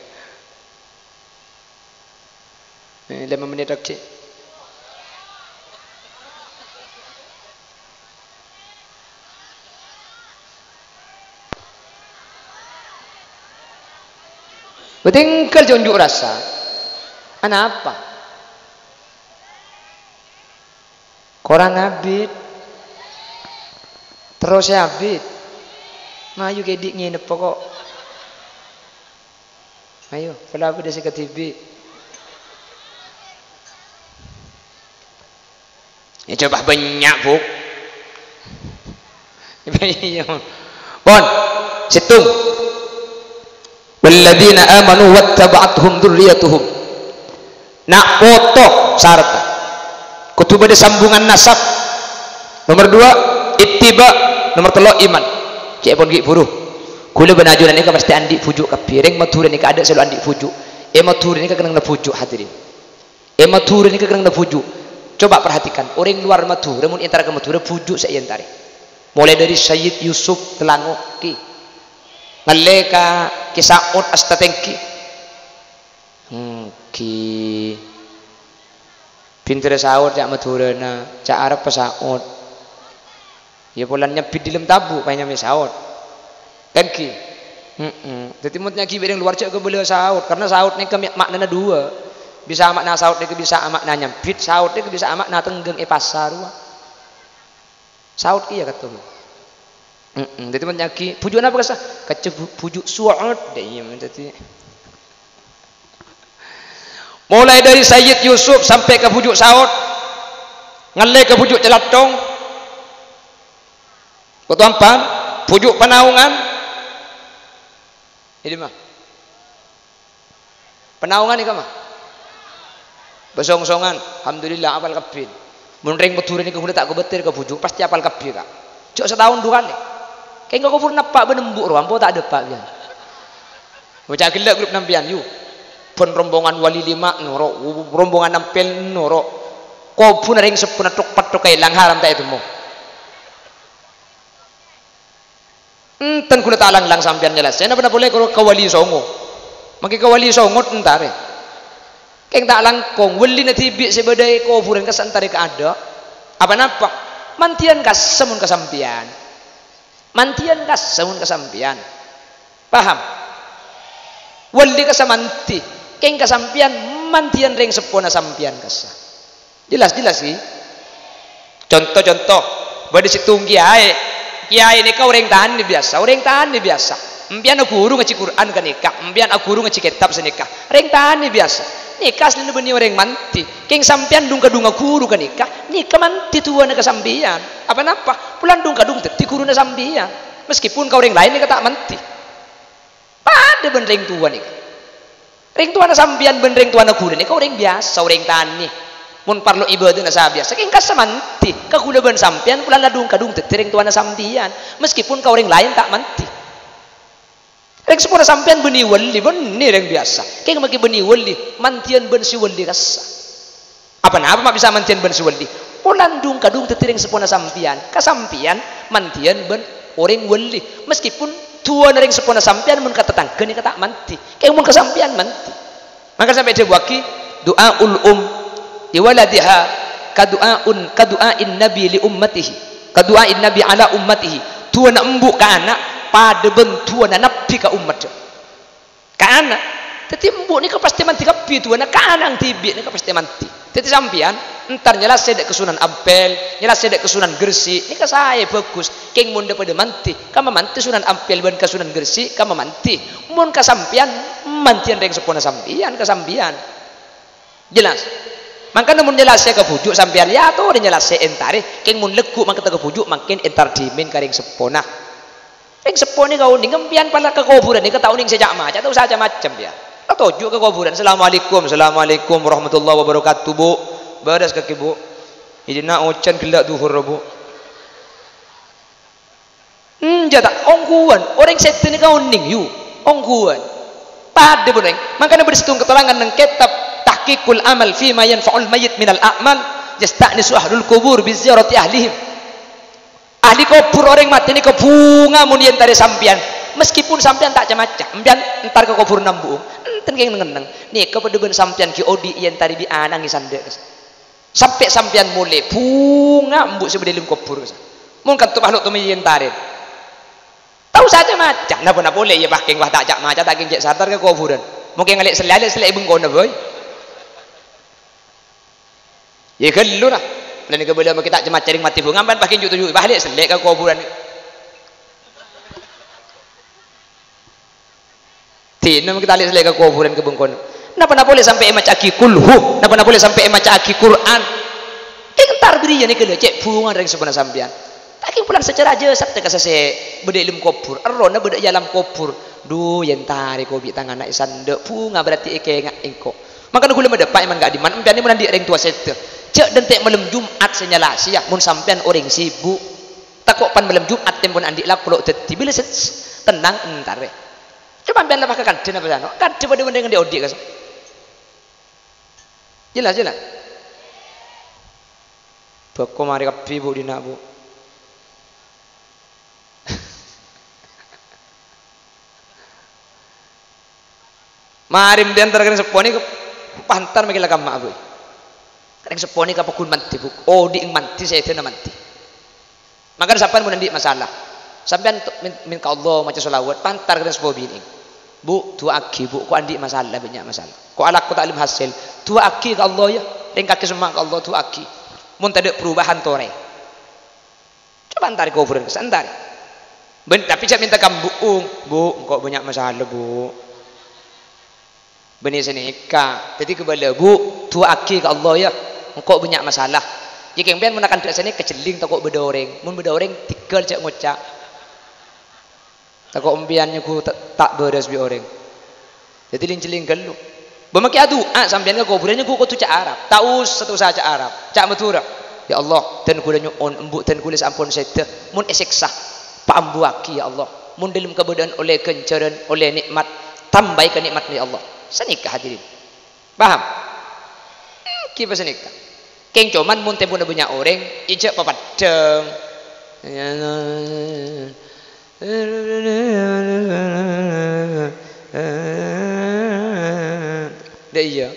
Eh, lèma mennit aghi. Bâ tèngghâl jhâ' unjuk rasa. Anapa? Korang abit. Terros sè abit. Mayu kèdhi' ngènep pokok. Ayo, pola bâdâ sè kadhibi'. Ya, coba bânnya', Bu. Iya. Pon, sèttong. "Walladzina amanu wattaba'athum dzurriyyatuhum." Na' poto saradda. Kodhu bâdâ sambungan nasab. Nomer duwâ', ittiba'. Nomer tello', iman. Ca'èpon ghi' bhuru. Ghulâ bân ajunan nèka pastè andi' bhuju' kabbhi. Rèng Madhurâ nèka adâ' sè lo' andi' bhuju'. È Madhurâ nèka kennengnganna bhuju', hadirin. È Madhurâ nèka kennengnganna bhuju'. Coba perhatikan, orèng luar Madhurâ, mon èntara ka Madhurâ, bhuju' sè èentarè. Molaè dhâri Sayyid Yusuf Telango, ghi. Ngallè ka Kè Sa'ud Astatenggi. Hmm, ghi. Bhintèrra saot ca' Madhurâna, ca' Arab saot. Ya, polana nyabbit dhâlem tabu', paènga mè' saot. Kan ghi? Heeh. Dhâddhi, mon nyaghi bi' rèng luar jhâ' kabâlâ saot, karna saot nèka ma-, ma'nana duwâ'. Bisa ma'na saot nèka bisa ma'na nyabbit, saot nèka bisa ma'na tenggheng è pasar, wah. Saot kèya katon. Heeh. Dhâddhi, mon nyaghi, "Bhuju' napa, kassa?" "Kacca bhu-, bhuju' suot." Dâ' iyâ, dhâddhi. Molaè dhâri Sayyid Yusuf sampè' ka Bhuju' Saot, ngallè ka Bhuju' Calathong, Bhuju' Ampan, Bhuju' Panaongan. Ini mah. Panaongan nèka mah. Bâ'-songsonan, alhamdulillah, apal kabbhi. Mon rèng Madhurâ nèka ghulâ ta' kobâtèr ka Bhuju', pastè apal kabbhi, Ka'. Jhâ' sataon du kalè. Kèng ka kobhur napa' bân embu' rowa, ampo ta' dâpa' biyân. Maca ghellâ' grup sampèyan, yu. Bân rombongan wali lima noro', rombongan ampèl noro'. Kobhurna rèng seppona thok-petthok èlang, haram ta' ètemmo. Enten ghulâ ta' lang-lang sampèyan nyalasè, napa-napa polè ka, ka Wali Songo. Mangkè ka Wali Songo entarè. Kèng ta' langkong, wâlina dhibi' sè bâdâ è kobhurân kassa' entarè kaadâ'. Apa-napa? Mandiyân kassa' mon ka sampèyan. Mandiyân kassa' mon ka sampèyan. Paham? Wali kassa' mandhi. Kèng ka sampèyan, mandiyân rèng seppona sampèyan kassa'. Jelas, jelas, ghi? Conto-conto, bâdâ sèttong kèyaè. Kèyaè nèka orèng tanè biyasa, orèng tanè biyasa. Empèyan aghuru ngajhi Qur'an ka nèka, empèyan aghuru ngajhi kètab sanèka. Orèng tanè biyasa. Nèka asllina bânnè orèng mandhi. Kèng sampèyan dhung-kadhung aghuru ka nèka, nèka mandhi du'âna ka sampèyan. Apa-napa? Polana dhung-kadhung dhâddhi ghuruna sampèyan. Meskipun ka orèng laèn nèka ta' mandhi. Padâ bân rèng towa nèka. Rèng towana sampèyan bân rèng towana ghulâ nèka orèng biyasa, orèng tanè. Mon parlo ibâdâna sabiyasa, kèng kassa' mandhi. Ka ghulâ bân sampèyan polana la dhung-kadhung dhâddhi rèng towana sampèyan, meskipun ka orèng laèn ta' mandhi. Rèng seppona sampèyan bânnè wali, bânnè rèng biyasa. Kèng mangkè bânnè wali, mandiyân bân sè wali kassa'. Apa-napa ma' bisa mandiyân bân sè wali? Polana dhung-kadhung dhâddhi rèng seppona sampèyan. Ka sampèyan mandiyân bân orèng wali. Meskipun du'âna rèng seppona sampèyan mon ka tatangghâ nèka ta' mandhi. Kèng mon ka sampèyan mandhi. Mangkana sampè' èdhâbuwâghi, "Du'aul um li waladiha ka du'aun, ka du'ain nabi li ummatihi, ka du'ain nabi ala ummatihi." Du'âna embu' ka ana' padâ bân du'âna nabbhi ka ommaddhâ. Ka ana'. Dhâddhi embu' nèka pastè mandhi kabbhi du'âna, ka ana' dhibi' nèka pastè mandhi. Dhâddhi sampèyan entar nyalasè dâ' ka Sunan Ampel, nyalasè dâ' ka Sunan Gresik, nèka saè, bhâghus. Kèng mon dhâ-padâ mandhi, ka mamandhi Sunan Ampel bân ka Sunan Gresik, ka mamandhi. Mon ka sampèyan, mandiyân rèng seppona sampèyan, ka sampèyan. Jelas? Mangkana mon nyalasè ka Bhuju' sampèyan, ya atorè nyalasè entarè. Kèng mon lagghu' mangkèn ka Bhuju', mangkèn entar dhimèn ka rèng seppona. Rèng seppo nèka onèng, empèyan pala ka kobhurân nèka ta' onèng sè ca'-maca', ta' osa ca'-macem, ya. La toju' ka kobhurân, "Assalamualaikum, assalamualaikum warahmatullahi wabarakatuh, Bu'." Bârâs kakè, Bu'. È dinna' ojhân ghellâ' dhuhur, Bu'. Enjâ' ta', ongghuwân. Orèng sèdhâ nèka onèng, yu. Ongghuwân. Padâ bân orèng. Mangkana bâdâ sèttong katerrangan neng kètab Tahqiqul Amal Fima Yanfa'ul Mayyit Minal A'mal, "Yasta'nisu ahlul qubur bi ziyarati ahlihim." Ahli kobhur orèng matè nèka bhunga mon èentarè sampèyan, meskipun sampèyan ta' ca-maca, sampèyan entar ka kobhurânna embu'eng, enten kèng neng-enneng. Nèka padâ bân sampèyan ghi' odi' èentarè bi' ana'na sandhâ'. Sampè' sampèyan molè, bhunga embu' sè bâdâ è dâlem kobhur. Mon kanto pahlo' tomè èentarè. Ta' osa ca-maca, napa-napa polè, iyâ, pas kèng pas ta' ca-maca, ta' kèng cè' satar ka kobhurân. Mon kèng alè' sellè', alè' sellè' è bengkona, boy. Iyâ ghâllu ra. Polana kabâlâ mangkè ta' ca-maca rèng matè bhunga, ampèyan pas kèng ju'-toju', pas alè' sellè' ka kobhurân. Dinah mangkè ta' alè' sellè' ka kobhurân ka bengkona. Napa-napa polè sampè' èmaca'aghi kulhu, napa-napa polè sampè' èmaca'aghi Qur'an. Kèng entar bâriyâ nèka lho, cè' bhunga rèng seppona sampèyan. Ta' kèng polana secara jasad tekka sè bâdâ è dâlem kobhur, errohna bâdâ è alam kobhur. Dhu, èentarè ko' bi' tang ana' è sandhâ', bhunga berarti èkènga' engko'. Mangkana ghulâ madâpa' è man ka'dimman, empèyan mon andi' rèng towa sèdhâ. Jhâ' dântè' malem Jum'at sè nyalasèya, mon sampèyan orèng sibuk. Tako' pan malem Jum'at tempona andi' la polo' dhâddhi. Bilâ sè s-, tennang entarè. Coma empèyan la pas ka kandhâ napa sano? Kandhâ padâ bân rèng andi' odi' ka. Jelas, jelas? Bâko marè kabbhi, Bu', dinna', Bu'. Marè empèyan entar ka rèng seppo nèka, pas entar mangkèn la kamma, Bu'. Rèng seppo nèka paggun mandhi, Bu'. Odi'na mandhi, sèdhâna mandhi. Mangkana sampèyan mon andi' masalah, sampèyan to-, min-, min ka Allah maca shalawat, pas entar ka rèng seppo binè'na. "Bu', du'aaghi, Bu', ko' andi' masalah, bânnya' masalah. Ko' alako ta' lem hasèl. Du'aaghi ka Allah, yâ. Rèng kakè semma' ka Allah, du'aaghi. Mon tadâ' perubahan, torè." Coma entarè kobhurân, entarè. Bân, tapè jhâ' mènta ka embu'eng, "Bu', engko' bânnya' masalah, Bu'." Bânnè sanèka. Dhâddhi kabâlâ, Bu, du'aaghi ka Allah, yâ. Engko' bânnya' masalah. Yâ, kèng sampèyan mon akantha' sanèka jhelling tako' bâdâ orèng. Mon bâdâ orèng, tèghâl jhâ' ngoca'. Tako' sampèyan nyangghu ta', ta' bârâs bi' orèng. Dhâddhi ling-jhelling ghâllu. Bâ makkè adu'a sampèyan ka kobhurân nyangghu kodhu ca' Arab. Ta' osa, ta' osa ca' Arab. Ca' Madhurâ. "Ya Allah, dân kaulâ nyo'on, embu' dân kaulâ sè ampon sèdhâ. Mon èsèksa, paambuwâghi, ya Allah. Mon dhâlem kabâdâ'ân ollè ghânjhârân, ollè nè'mat, tambâi ka nè'matna, ya Allah." Sanèka, hadirin. Paham? Ènggi pas sanèka. Kèng coma mon tempona bânnya' orèng, ijâ papeddhâng. Dâ' iyâ.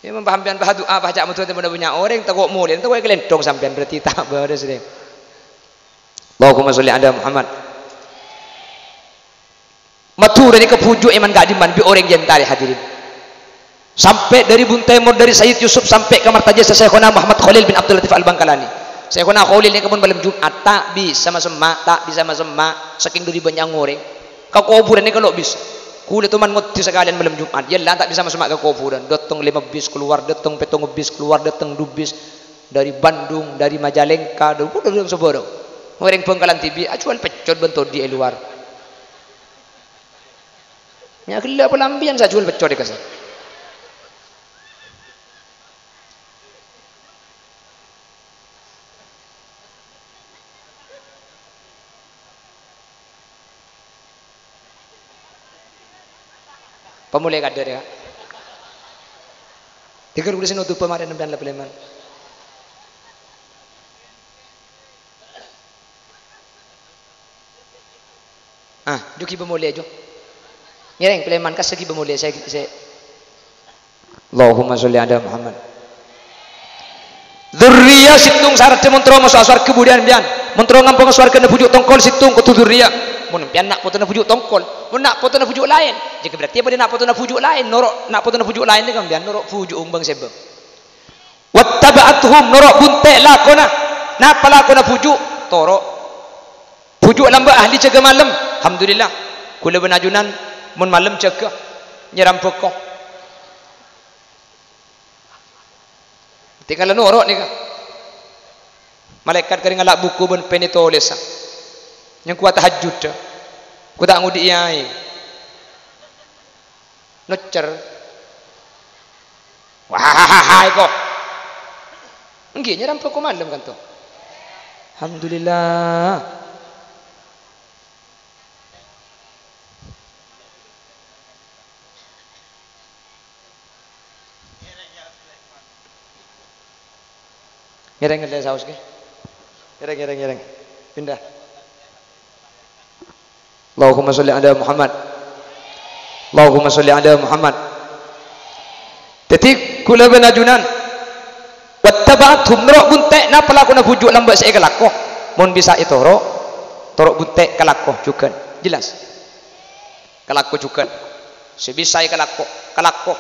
Yâ, mon sampèyan pas adu'a, pas ca' Madhurâ tempona bânnya' orèng, tako' molè, tako' èkalèndhong sampèyan, berarti ta' bârâs, rè. Allahumma sholli ala Muhammad. Madhurâ nèka bhuju' èman ka'dimman bi' orèng è entarè, hadirin. Sampè' dâri Bun Tèmor, dâri Sayyid Yusuf, sampè' ka martajâ Syaikhona Muhammad Kholil bin Abdul Latif Al-Bangkalani. Syaikhona Kholil nèka mon malem Jum'at, ta' bisa masemma', ta' bisa masemma', sakèng dâri bânnya'na orèng. Ka kobhurân nèka lo' bisa. Kaulâ toman ngoddhi sakalèyan malem Jum'at, yâ la ta' bisa masemma' ka kobhurân. Dâteng lèma bis kalowar, dâteng pètto bis kalowar, dâteng du bis. Dâri Bandung, dâri Majalengka, dâri, dâri sabârâng. Orèng Bangkalan dhibi', ajhuwâl peccot bân todi' è lowar. Nya ghellâ' pola sampèyan sè ajhuwâl peccot è kassa'. Pamolè kadâr, yâ. Tèghâl kaulâ sè notobhâ marèna sampèyan la palèman. Ah, jhughâ pamolè, jhughâ. Ngèrèng, palèman, kassa' ghi' pamolè, sè, sè. Allahumma sholli ala Muhammad. Dzurriyyah sèttong saradhâ mon terro maso'a sowarghâ budiyân, sampèyan. Mon terro ngamponga sowarghâna bhuju' tongkol sèttong kodhu dzurriyyah. Mon sampèyan na' potona bhuju' tongkol, mon na' potona bhuju' laèn, jâgâ berarti bâdâ na' potona bhuju' laèn, noro' na' potona bhuju' laèn nèka sampèyan, noro' bhuju' bâng-sèbâng. Wattaba'athum, noro' bunte' lakona. Napa lakona bhuju'? Toro'. Bhuju' lambâ' ahli jâgâ malem. Alhamdulillah. Kaulâ bân ajunan mon malem jâgâ, nyèram bhâko. Tinggal noro' nèka. Malaèkat karè ngala' buku bân pèn ètolèsa. Nyèngko tahajjud. Ko ta' ngodi'i aè. Noccer. Wah, iko. Ènggi, nyèram bhâko malem kanto. Alhamdulillah. Ngèrèng, ngèrèng, saos, ghi. Ngèrèng, ngèrèng, ngèrèng. Pindah. Allahumma sholli ala Muhammad. Allahumma sholli ala Muhammad. Dhâddhi, kaulâ bân ajunan, wattaba'athum, noro' bunte', napa lakona bhuju' lambâ' sè èkalako. Mon bisa ètoro', toro' bunte' kalako jhughân. Jelas? Kalako jhughân. Sè bisa èkalako, kalako.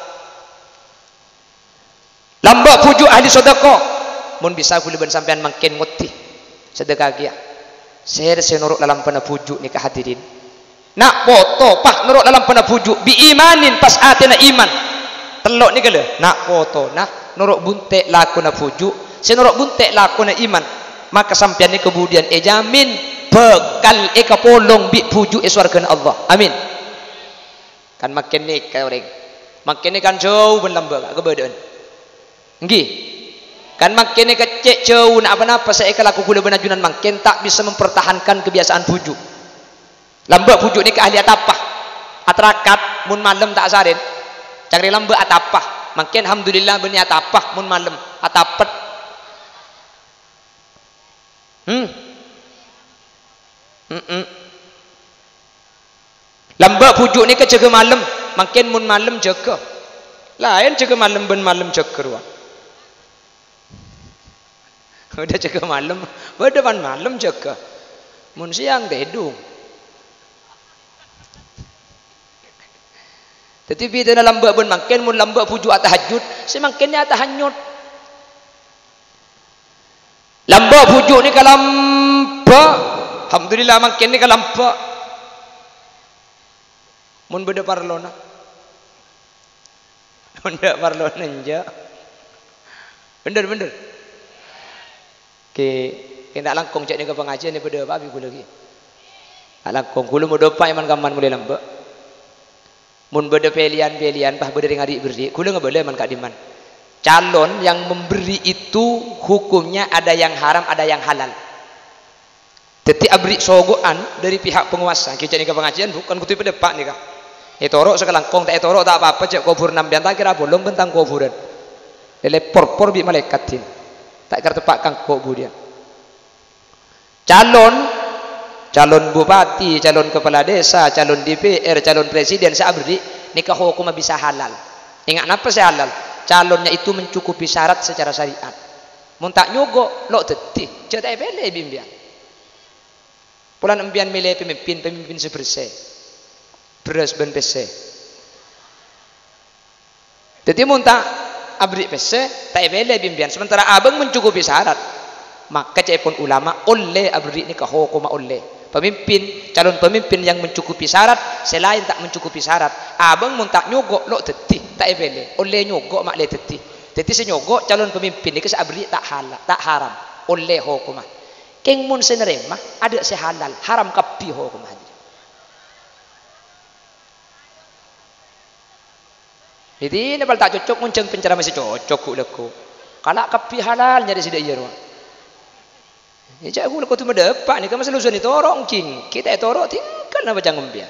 Lambâ' bhuju' ahli sodako. Mon bisa kaulâ bân sampèyan mangkèn ngoddi. Sadhâkah kèya. Sèra sè noro' lalampana bhuju' nèka, hadirin. Na' poto, pas noro' lalampana bhuju', bi imanin, pas atèna iman. Tello' nèka lho, na' potona, noro' bunte' lakona bhuju', sè noro' bunte' lakona iman. Maka sampèyan nèka budiyân èjamin bhâkal èkapolong bi' bhuju' è sowarghâna Allah. Amin. Kan mangkèn nèka orèng. Mangkèn nèka kan jhâu bân lambâ' kabâdâ'ân. Ènggi. Kan mangkèn nèka cè' jhâu na-, apa-napa sè èkalako kaulâ bân ajunan mangkèn ta' bisa mempertahankan kebiasaan bhuju'. Lambâ' bhuju' nèka ahli atapa. Atarakat mon malem ta' asarèn. Cangkèrè lambâ' atapa. Mangkèn alhamdulillah bânnè atapa mon malem. Atapet. Hmm. Mm-mm. Lambâ' bhuju' nèka jâgâ malem, mangkèn mon malem jâgâ. Laèn jâgâ malem bân malem jâgâ rowa. Bâdâ jâgâ malem, bâdâ bân malem jâgâ. Mon sèyang tèdung. Dhâddhi bhidhâna lambâ' bân mangkèn, mon lambâ' bhuju' atahajjud, sè mangkènnè atahanyut. Lambâ' bhuju' nèka lambâ'. Alhamdulillah, mangkèn nèka lambâ'. Mon bâdâ parlona. Mon ta' parlo nenja'. Bhender, bhender. Ghi, ghi ta' langkong jhâ' nèka pangajiân bâdâ apa bi' ghulâ ghi. Ta' langkong, ghulâ modâ pa' è man-kamman molaè lambâ'. Mon bâdâ pèlèyan-pèlèyan, pas bâdâ rèng aberri', ghulâ ngabâlâ è man ka'dimman. Calon yang memberi itu hukumnya ada yang haram, ada yang halal. Dhâddhi aberri' sogo'an dâri pihak penguasa. Ghi jhâ' nèka pangajiân, bukan kodhu èpadâpa' nèka. Ètoro' sakalangkong, ta' ètoro' ta' apa-apa, jhâ' kobhurrâ sampèyan ta' kèra abolong bân tang kobhurân. Èlè porpor bi' malaèkat din. Ta' kèra teppa' kangko' budiyân. Calon, calon bupati, calon kepala desa, calon D P R, calon presiden, sè aberri', nèka hokomma bisa halal. Enga' napa sè halal? Calonnya itu mencukupi syarat secara syariat. Mon ta' nyogo', lo' dhâddhi, jhâ' ta' èpèlè bi' empèyan. Polana empèyan mèlè pamimpin, pamimpin sè bersè. Bherrâs bân pèssè. Dhâddhi, mon ta' aberri' pèssè, ta' èpèlè bi' empèyan. Sementara abâng mencukupi syarat. Maka ca'èpon ulama, ollè aberri' nèka hokomma ollè. Pamimpin, calon pamimpin yang mencukupi syarat, sè laèn ta' mencukupi syarat. Abâng mon ta' nyogo', lo' dhâddhi, ta' èpèlè. Ollè nyogo', ma' lè dhâddhi. Dhâddhi, sè nyogo' calon pamimpin nèka sè aberri' ta' hala-, ta' haram. Ollè hokomma. Kèng mon sè narèma, adâ' sè halal, haram kabbhi hokomma, hadirin. Dhâddhi, napa ta' cocok ngonjhâng penceramah sè cocok, ghu-, lagghu'. Kala' kabbhi halal nyarè sè dâ' iyâ rowa. Yâ, jhâ' ghu-, kodhu madâpa' nèka, masa lozan ètoro' ngghi, ghi ta' ètoro' tinggal napa ca'na empèyan.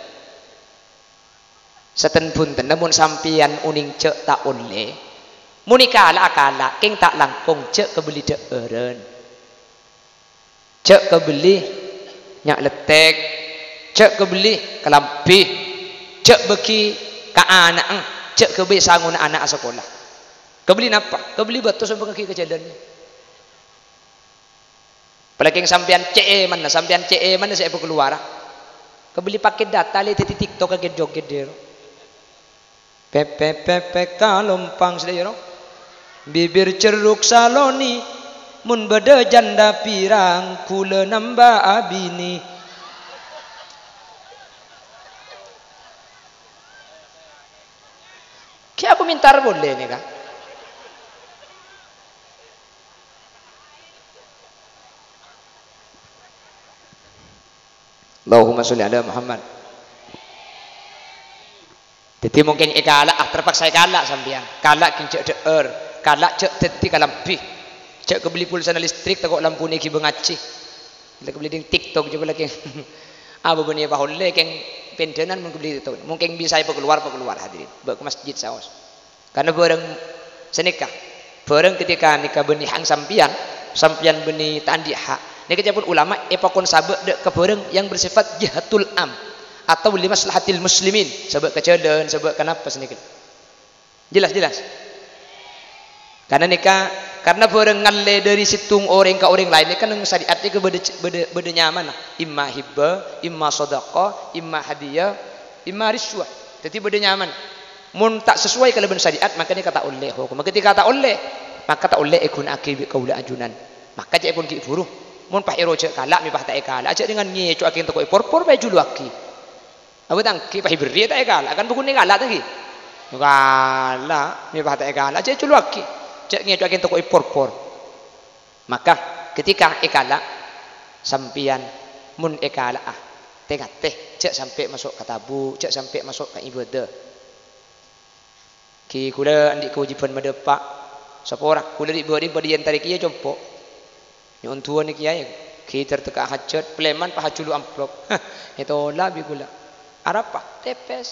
Saten-bhuntenna mon sampèyan onèng jhâ' ta' ollè. Mon èkala'a, kala', kèng ta' langkong jhâ' kabelli dhâ'ârân. Jhâ' kabelli nya' lettèk, jhâ' kabelli kalambhi, jhâ' bâgi ka ana'na, jhâ' kabelli sangona ana' asakola. Kabelli napa? Kabelli bâto sompangngaghi ka jhâlân. Apalagi sampèyan cè' èmanna, sampèyan cè' èmanna sè èpakalowara. Kabelli pakè data lè dhâddhi TikTok ka gèt-jogèt dhâro. Pèpè, pèpè, kalompang sè dâ' iyâ, no? Bibir jeruk saloni, mon bâdâ janda pirang, ghulâ nambâ abinè. Kè akomentar polè nèka. Allahumma sholli ala Muhammad. Dhâddhi mungkin èkala', ah, terpaksa èkala' sampèyan. Kala' ghi jhâ' dhâ'âr, kala' jhâ' dhâddhi kalambhi. Jhâ' kabelli pulsana listrik, tako' lampuna èghibâ ngajhi. La kabelli ding TikTok jhâ' bâlâ kèng. Abâ bânnè èpaollè kèng pendhânan mon kabelli TikTok. Mungkin bisa èpakalowar, pakalowar hadirin. Bâ' ka masjid saos. Karna bhârâng sanèka, bhârâng ketika nèka bânnè ha'na sampèyan, sampèyan bânnè ta' andi' ha'. Nèka ca'èpon ulama èpakon sabâ' dâ' ka bhârâng yang bersifat jihatul am atau limaslahatil muslimin, sabâ' ka jhâlân, sabâ' ka napa sanèka. Jelas, jelas? Karna nèka, karna bhârâng ngallè dâri sèttong orèng ka orèng laèn nèka neng syariat nèka bâdâ, bâdâ, bâdâ nyamana. Imma hibah, imma sadaqah, imma hadiyah, imma rishwah. Dhâddhi bâdâ nyamana. Mon ta' sesuai kalabân syariat, maka nèka ta' ollè hokomma. Ketika ta' ollè, maka ta' ollè èghuna'aghi bi' kaulâ ajunan. Maka ca'èpon ghi' bhuru. Mon pas èroja' kala', mè pas ta' èkala', jhâ' dengan ngèco'aghi toko è porpor bhâi juluwaghi. Apa ta' èngghi pas èberri' ta' èkala', kan bhâghun èkala' ta' èngghi? Èkala', mè pas ta' èkala', jhâ' juluwaghi. Jhâ' ngèco'aghi toko è porpor. Maka ketika èkala', sampèyan mon èkala'a, tè-ngatè, jhâ' sampè' maso' ka tabu', jhâ' sampè' maso' ka ibadah. Ghi kaulâ andi' kawâjibhân madâpa'. Sapora, kaulâ ri'-bâri' padâ èntarè kèya compo'. Nyo'on du'a nè kèya, ghi dâr tekka' hajhât, palèman pas ajhulu amplop. Ètola' bi' kaulâ. Arapa? Tèpès.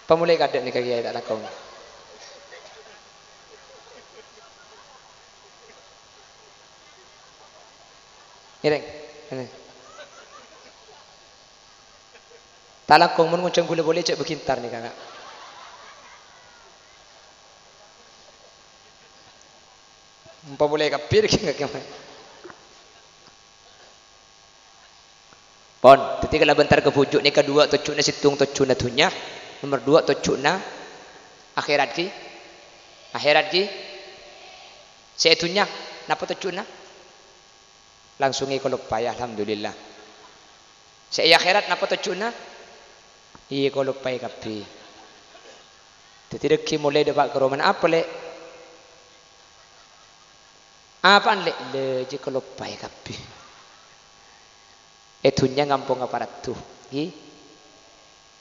Pamolaè kadâ' nèka kèya ta' langkong. Ngèrèng. Ngèrèng. Ta' langkong mon ngonjhâng kaulâ polè jhâ' bâghi èntar nèka, Ka'. Empa' polè kabbhi nèka, Ka'. Pon, dhâddhi kalabân entar ka bhuju' nèka duwâ' tojjhuna sèttong tojjhuna dhunnya, nomer duwâ' tojjhuna akhèrat ghi. Akhèrat ghi. Sè è dhunnya, napa tojjhuna? Langsung èkaloppaè, alhamdulillah. Sè è akhèrat napa tojjhuna? Iyâ, kaloppaè kabbhi. Dhâddhi dhâggi' molaè dâpa' ka romana. Apa, Lè'? Apaan, Lè'? Lè', jiyâ kaloppaè kabbhi. È dhunnya ngamponga paraddhu, ghi.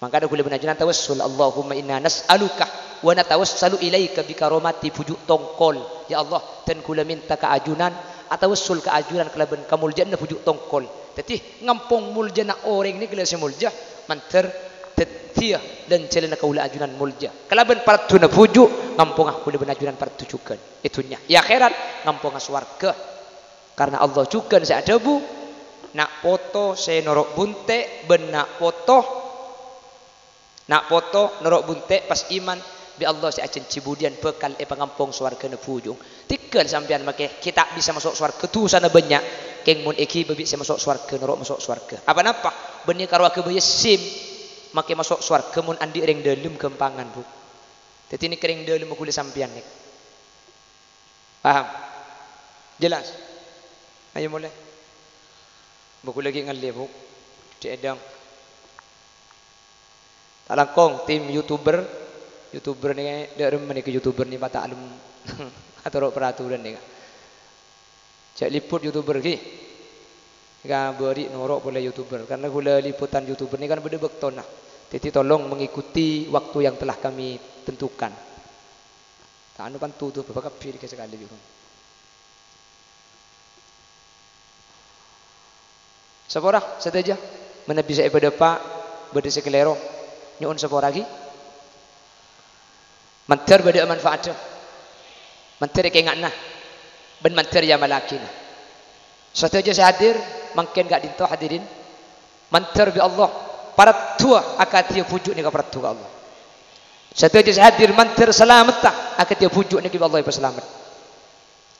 Mangkana ghulâ bân ajunan tawassul, "Allahumma inna nas'aluka wa natawassalu ilaika bi karomati bhuju' tongkol." Ya Allah, dân ghulâ mènta ka ajunan, atawassul ka ajunan kalabân kamoljâ'ânna bhuju' tongkol. Dhâddhi, ngampong moljâna orèng nèka la sè molja, mandhâr dhâddhiyâ lan-jhâlânna kaulâ ajunan molja. Kalabân paraddhuna bhuju', ngamponga ghulâ bân ajunan paraddhu jhughân è dhunnya. È akhèrat, ngamponga sowarghâ. Karna Allah jhughân sè adhâbu, "Na' poto sè noro' bunte' bân na' poto, na' poto noro' bunte' pas iman bi' Allah sè ajhânjhi budiyân bhâkal èpangampong sowarghâna bhujung." Tèghâl sampèyan makè ghi' ta' bisa maso' sowarghâ, dhusana bânnya', kèng mon èghibâ bi' sè maso' sowarghâ, noro' maso' sowarghâ. Pa-napa? Bânnè karo aghâbâyâ SIM, makè maso' sowarghâ mon andi' rèng dâlem ghâmpangan, Bu. Dhâddhi nèka rèng dâlemma ghulâ sampèyan nèka. Paham? Jelas? Ayo mulai. Bu, ghulâ ghi' ngallè, Bu. Di edang. Ta' langkong, tim YouTuber. YouTuber nèka, dâ' remma nèka YouTuber nèka, ta' alem atoro' peraturan nèka. Jhâ' liput YouTuber ghi. Nèka bâri' noro' polè YouTuber. Karna ghulâ liputan YouTuber nèka kan bâdâ bâktona. Dhâddhi tolong mengikuti waktu yang telah kami tentukan. Ta' anu pantu tu, bapa kabbhi nèka sakalè, Bu. Sapora sadhâjâ, manabi sè èpadâpa' bâdâ sè kalèro, nyo'on sapora ghi. Mandhâr bâdâ manfaatdhâ, mandhâr èkaènga'na, bân mandhâr èamallaghinah. Sadhâjâ sè hadir mangkèn ka'dinto, hadirin, mandhâr bi' Allah, paraddhuwâ akadhiyâ bhuju' nèka paraddhu ka Allah. Sadhâjâ sè hadir mandhâr salametta akadhiyâ bhuju' nèka bi' Allah èpasalamet.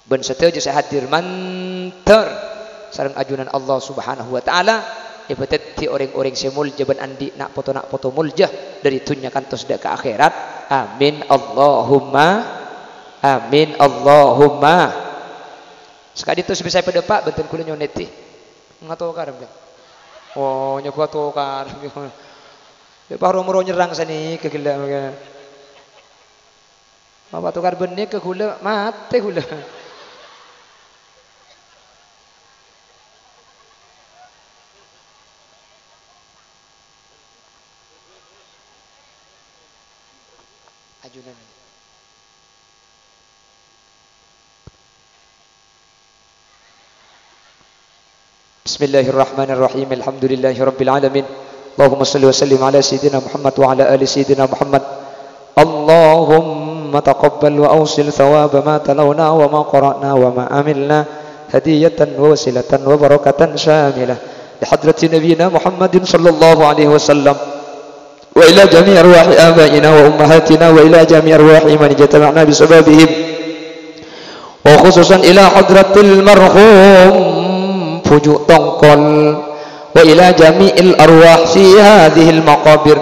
Bân sadhâjâ sè hadir mandhâr sareng ajunan Allah Subhanahu wa Ta'ala èpadhâddhi orèng-orèng sè molja bân andi' na' poto-na' poto molja dâri dhunnya kantos dâ' ka akhèrat. Amin, Allahumma amin, Allahumma. Saka'dinto sè bisa èpadâpa', bhunten ghulâ nyonèdhi. Ngatokar, Mbak. Oh, nyoba tokar. Ya, pas ro-moro nyerrang sanèka ghellâ', mangkana. Apa tokar bânnè ka ghulâ, matè ghulâ. Ajunan. Bismillahirrahmanirrahim. Alhamdulillahirabbil alamin. Allahumma shalli wa sallim ala sayyidina Muhammad wa ala ali sayyidina Muhammad. Allahumma taqabbal wa awsil thawaba ma talawna wa ma qara'na wa ma amilna hadiyatan wa wasilatan wa barakatan syamilah li hadrati nabiyyina Muhammadin sallallahu alaihi wasallam. Wa ila jami'i arwahi abaina wa ummahatina wa ila jami'i arwahi man ijtama'na bi sababihim. Wa khususan ila hadratil marhum Bhuju' Tongkol. Wa ila jami'il arwah fi hadhil maqabir.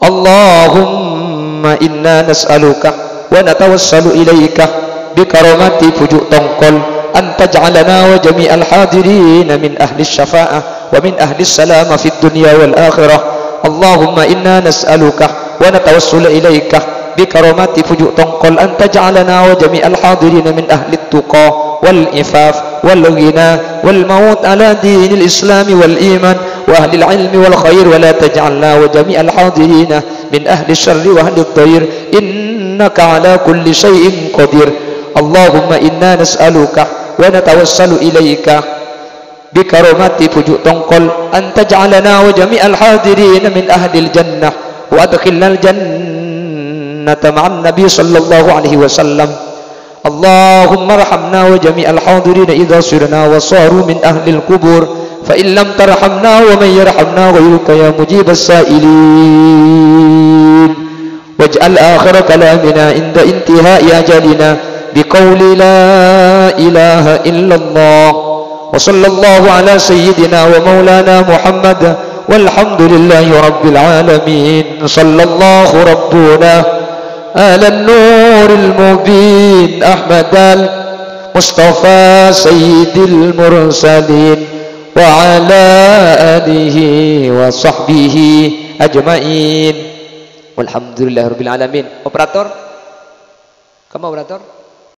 Allahumma inna nas'aluka wa natawassalu ilaika bi karomati Bhuju' Tongkol an taj'alana wa jami'al hadirina min ahli syafa'ah wa min ahli salama fid dunya wal akhirah. Allahumma inna nas'aluka wa natawassulu ilaika bi karomati Bhuju' Tongkol an taj'alana wa jami'al hadirina min ahli tuqa wal ifaf wal ghina wal maut ala dinil islami wal iman wa ahlil ilmi wal khair wa la taj'alna wa jami'al hadirina min ahli syarri wa ahli dhair innaka ala kulli syai'in qadir. Allahumma inna nas'aluka wa natawassalu ilaika bi karomati Bhuju' Tongkol an taj'alana wa jami'al hadirina min ahlil jannah wa adkhilnal jannata ma'an nabi sallallahu alaihi wasallam. Allahumma arhamna wa jami'al hadirina idza sirna wa saru min ahlil qubur. Fa in lam tarhamna wa man yarhamna ghairuka ya mujibas sa'ilin. Waj'al akhira kalamina inda intihai ajalina biqauli la ilaha illallah. Wa sallallahu ala sayyidina wa maulana Muhammad walhamdulillahi rabbil alamin. Sallallahu rabbuna ala nuril mubin Ahmadal Mustafa sayyidil mursalin wa ala alihi wa sahbihi ajma'in. Walhamdulillahirabbil alamin. Operator? Kamma operator?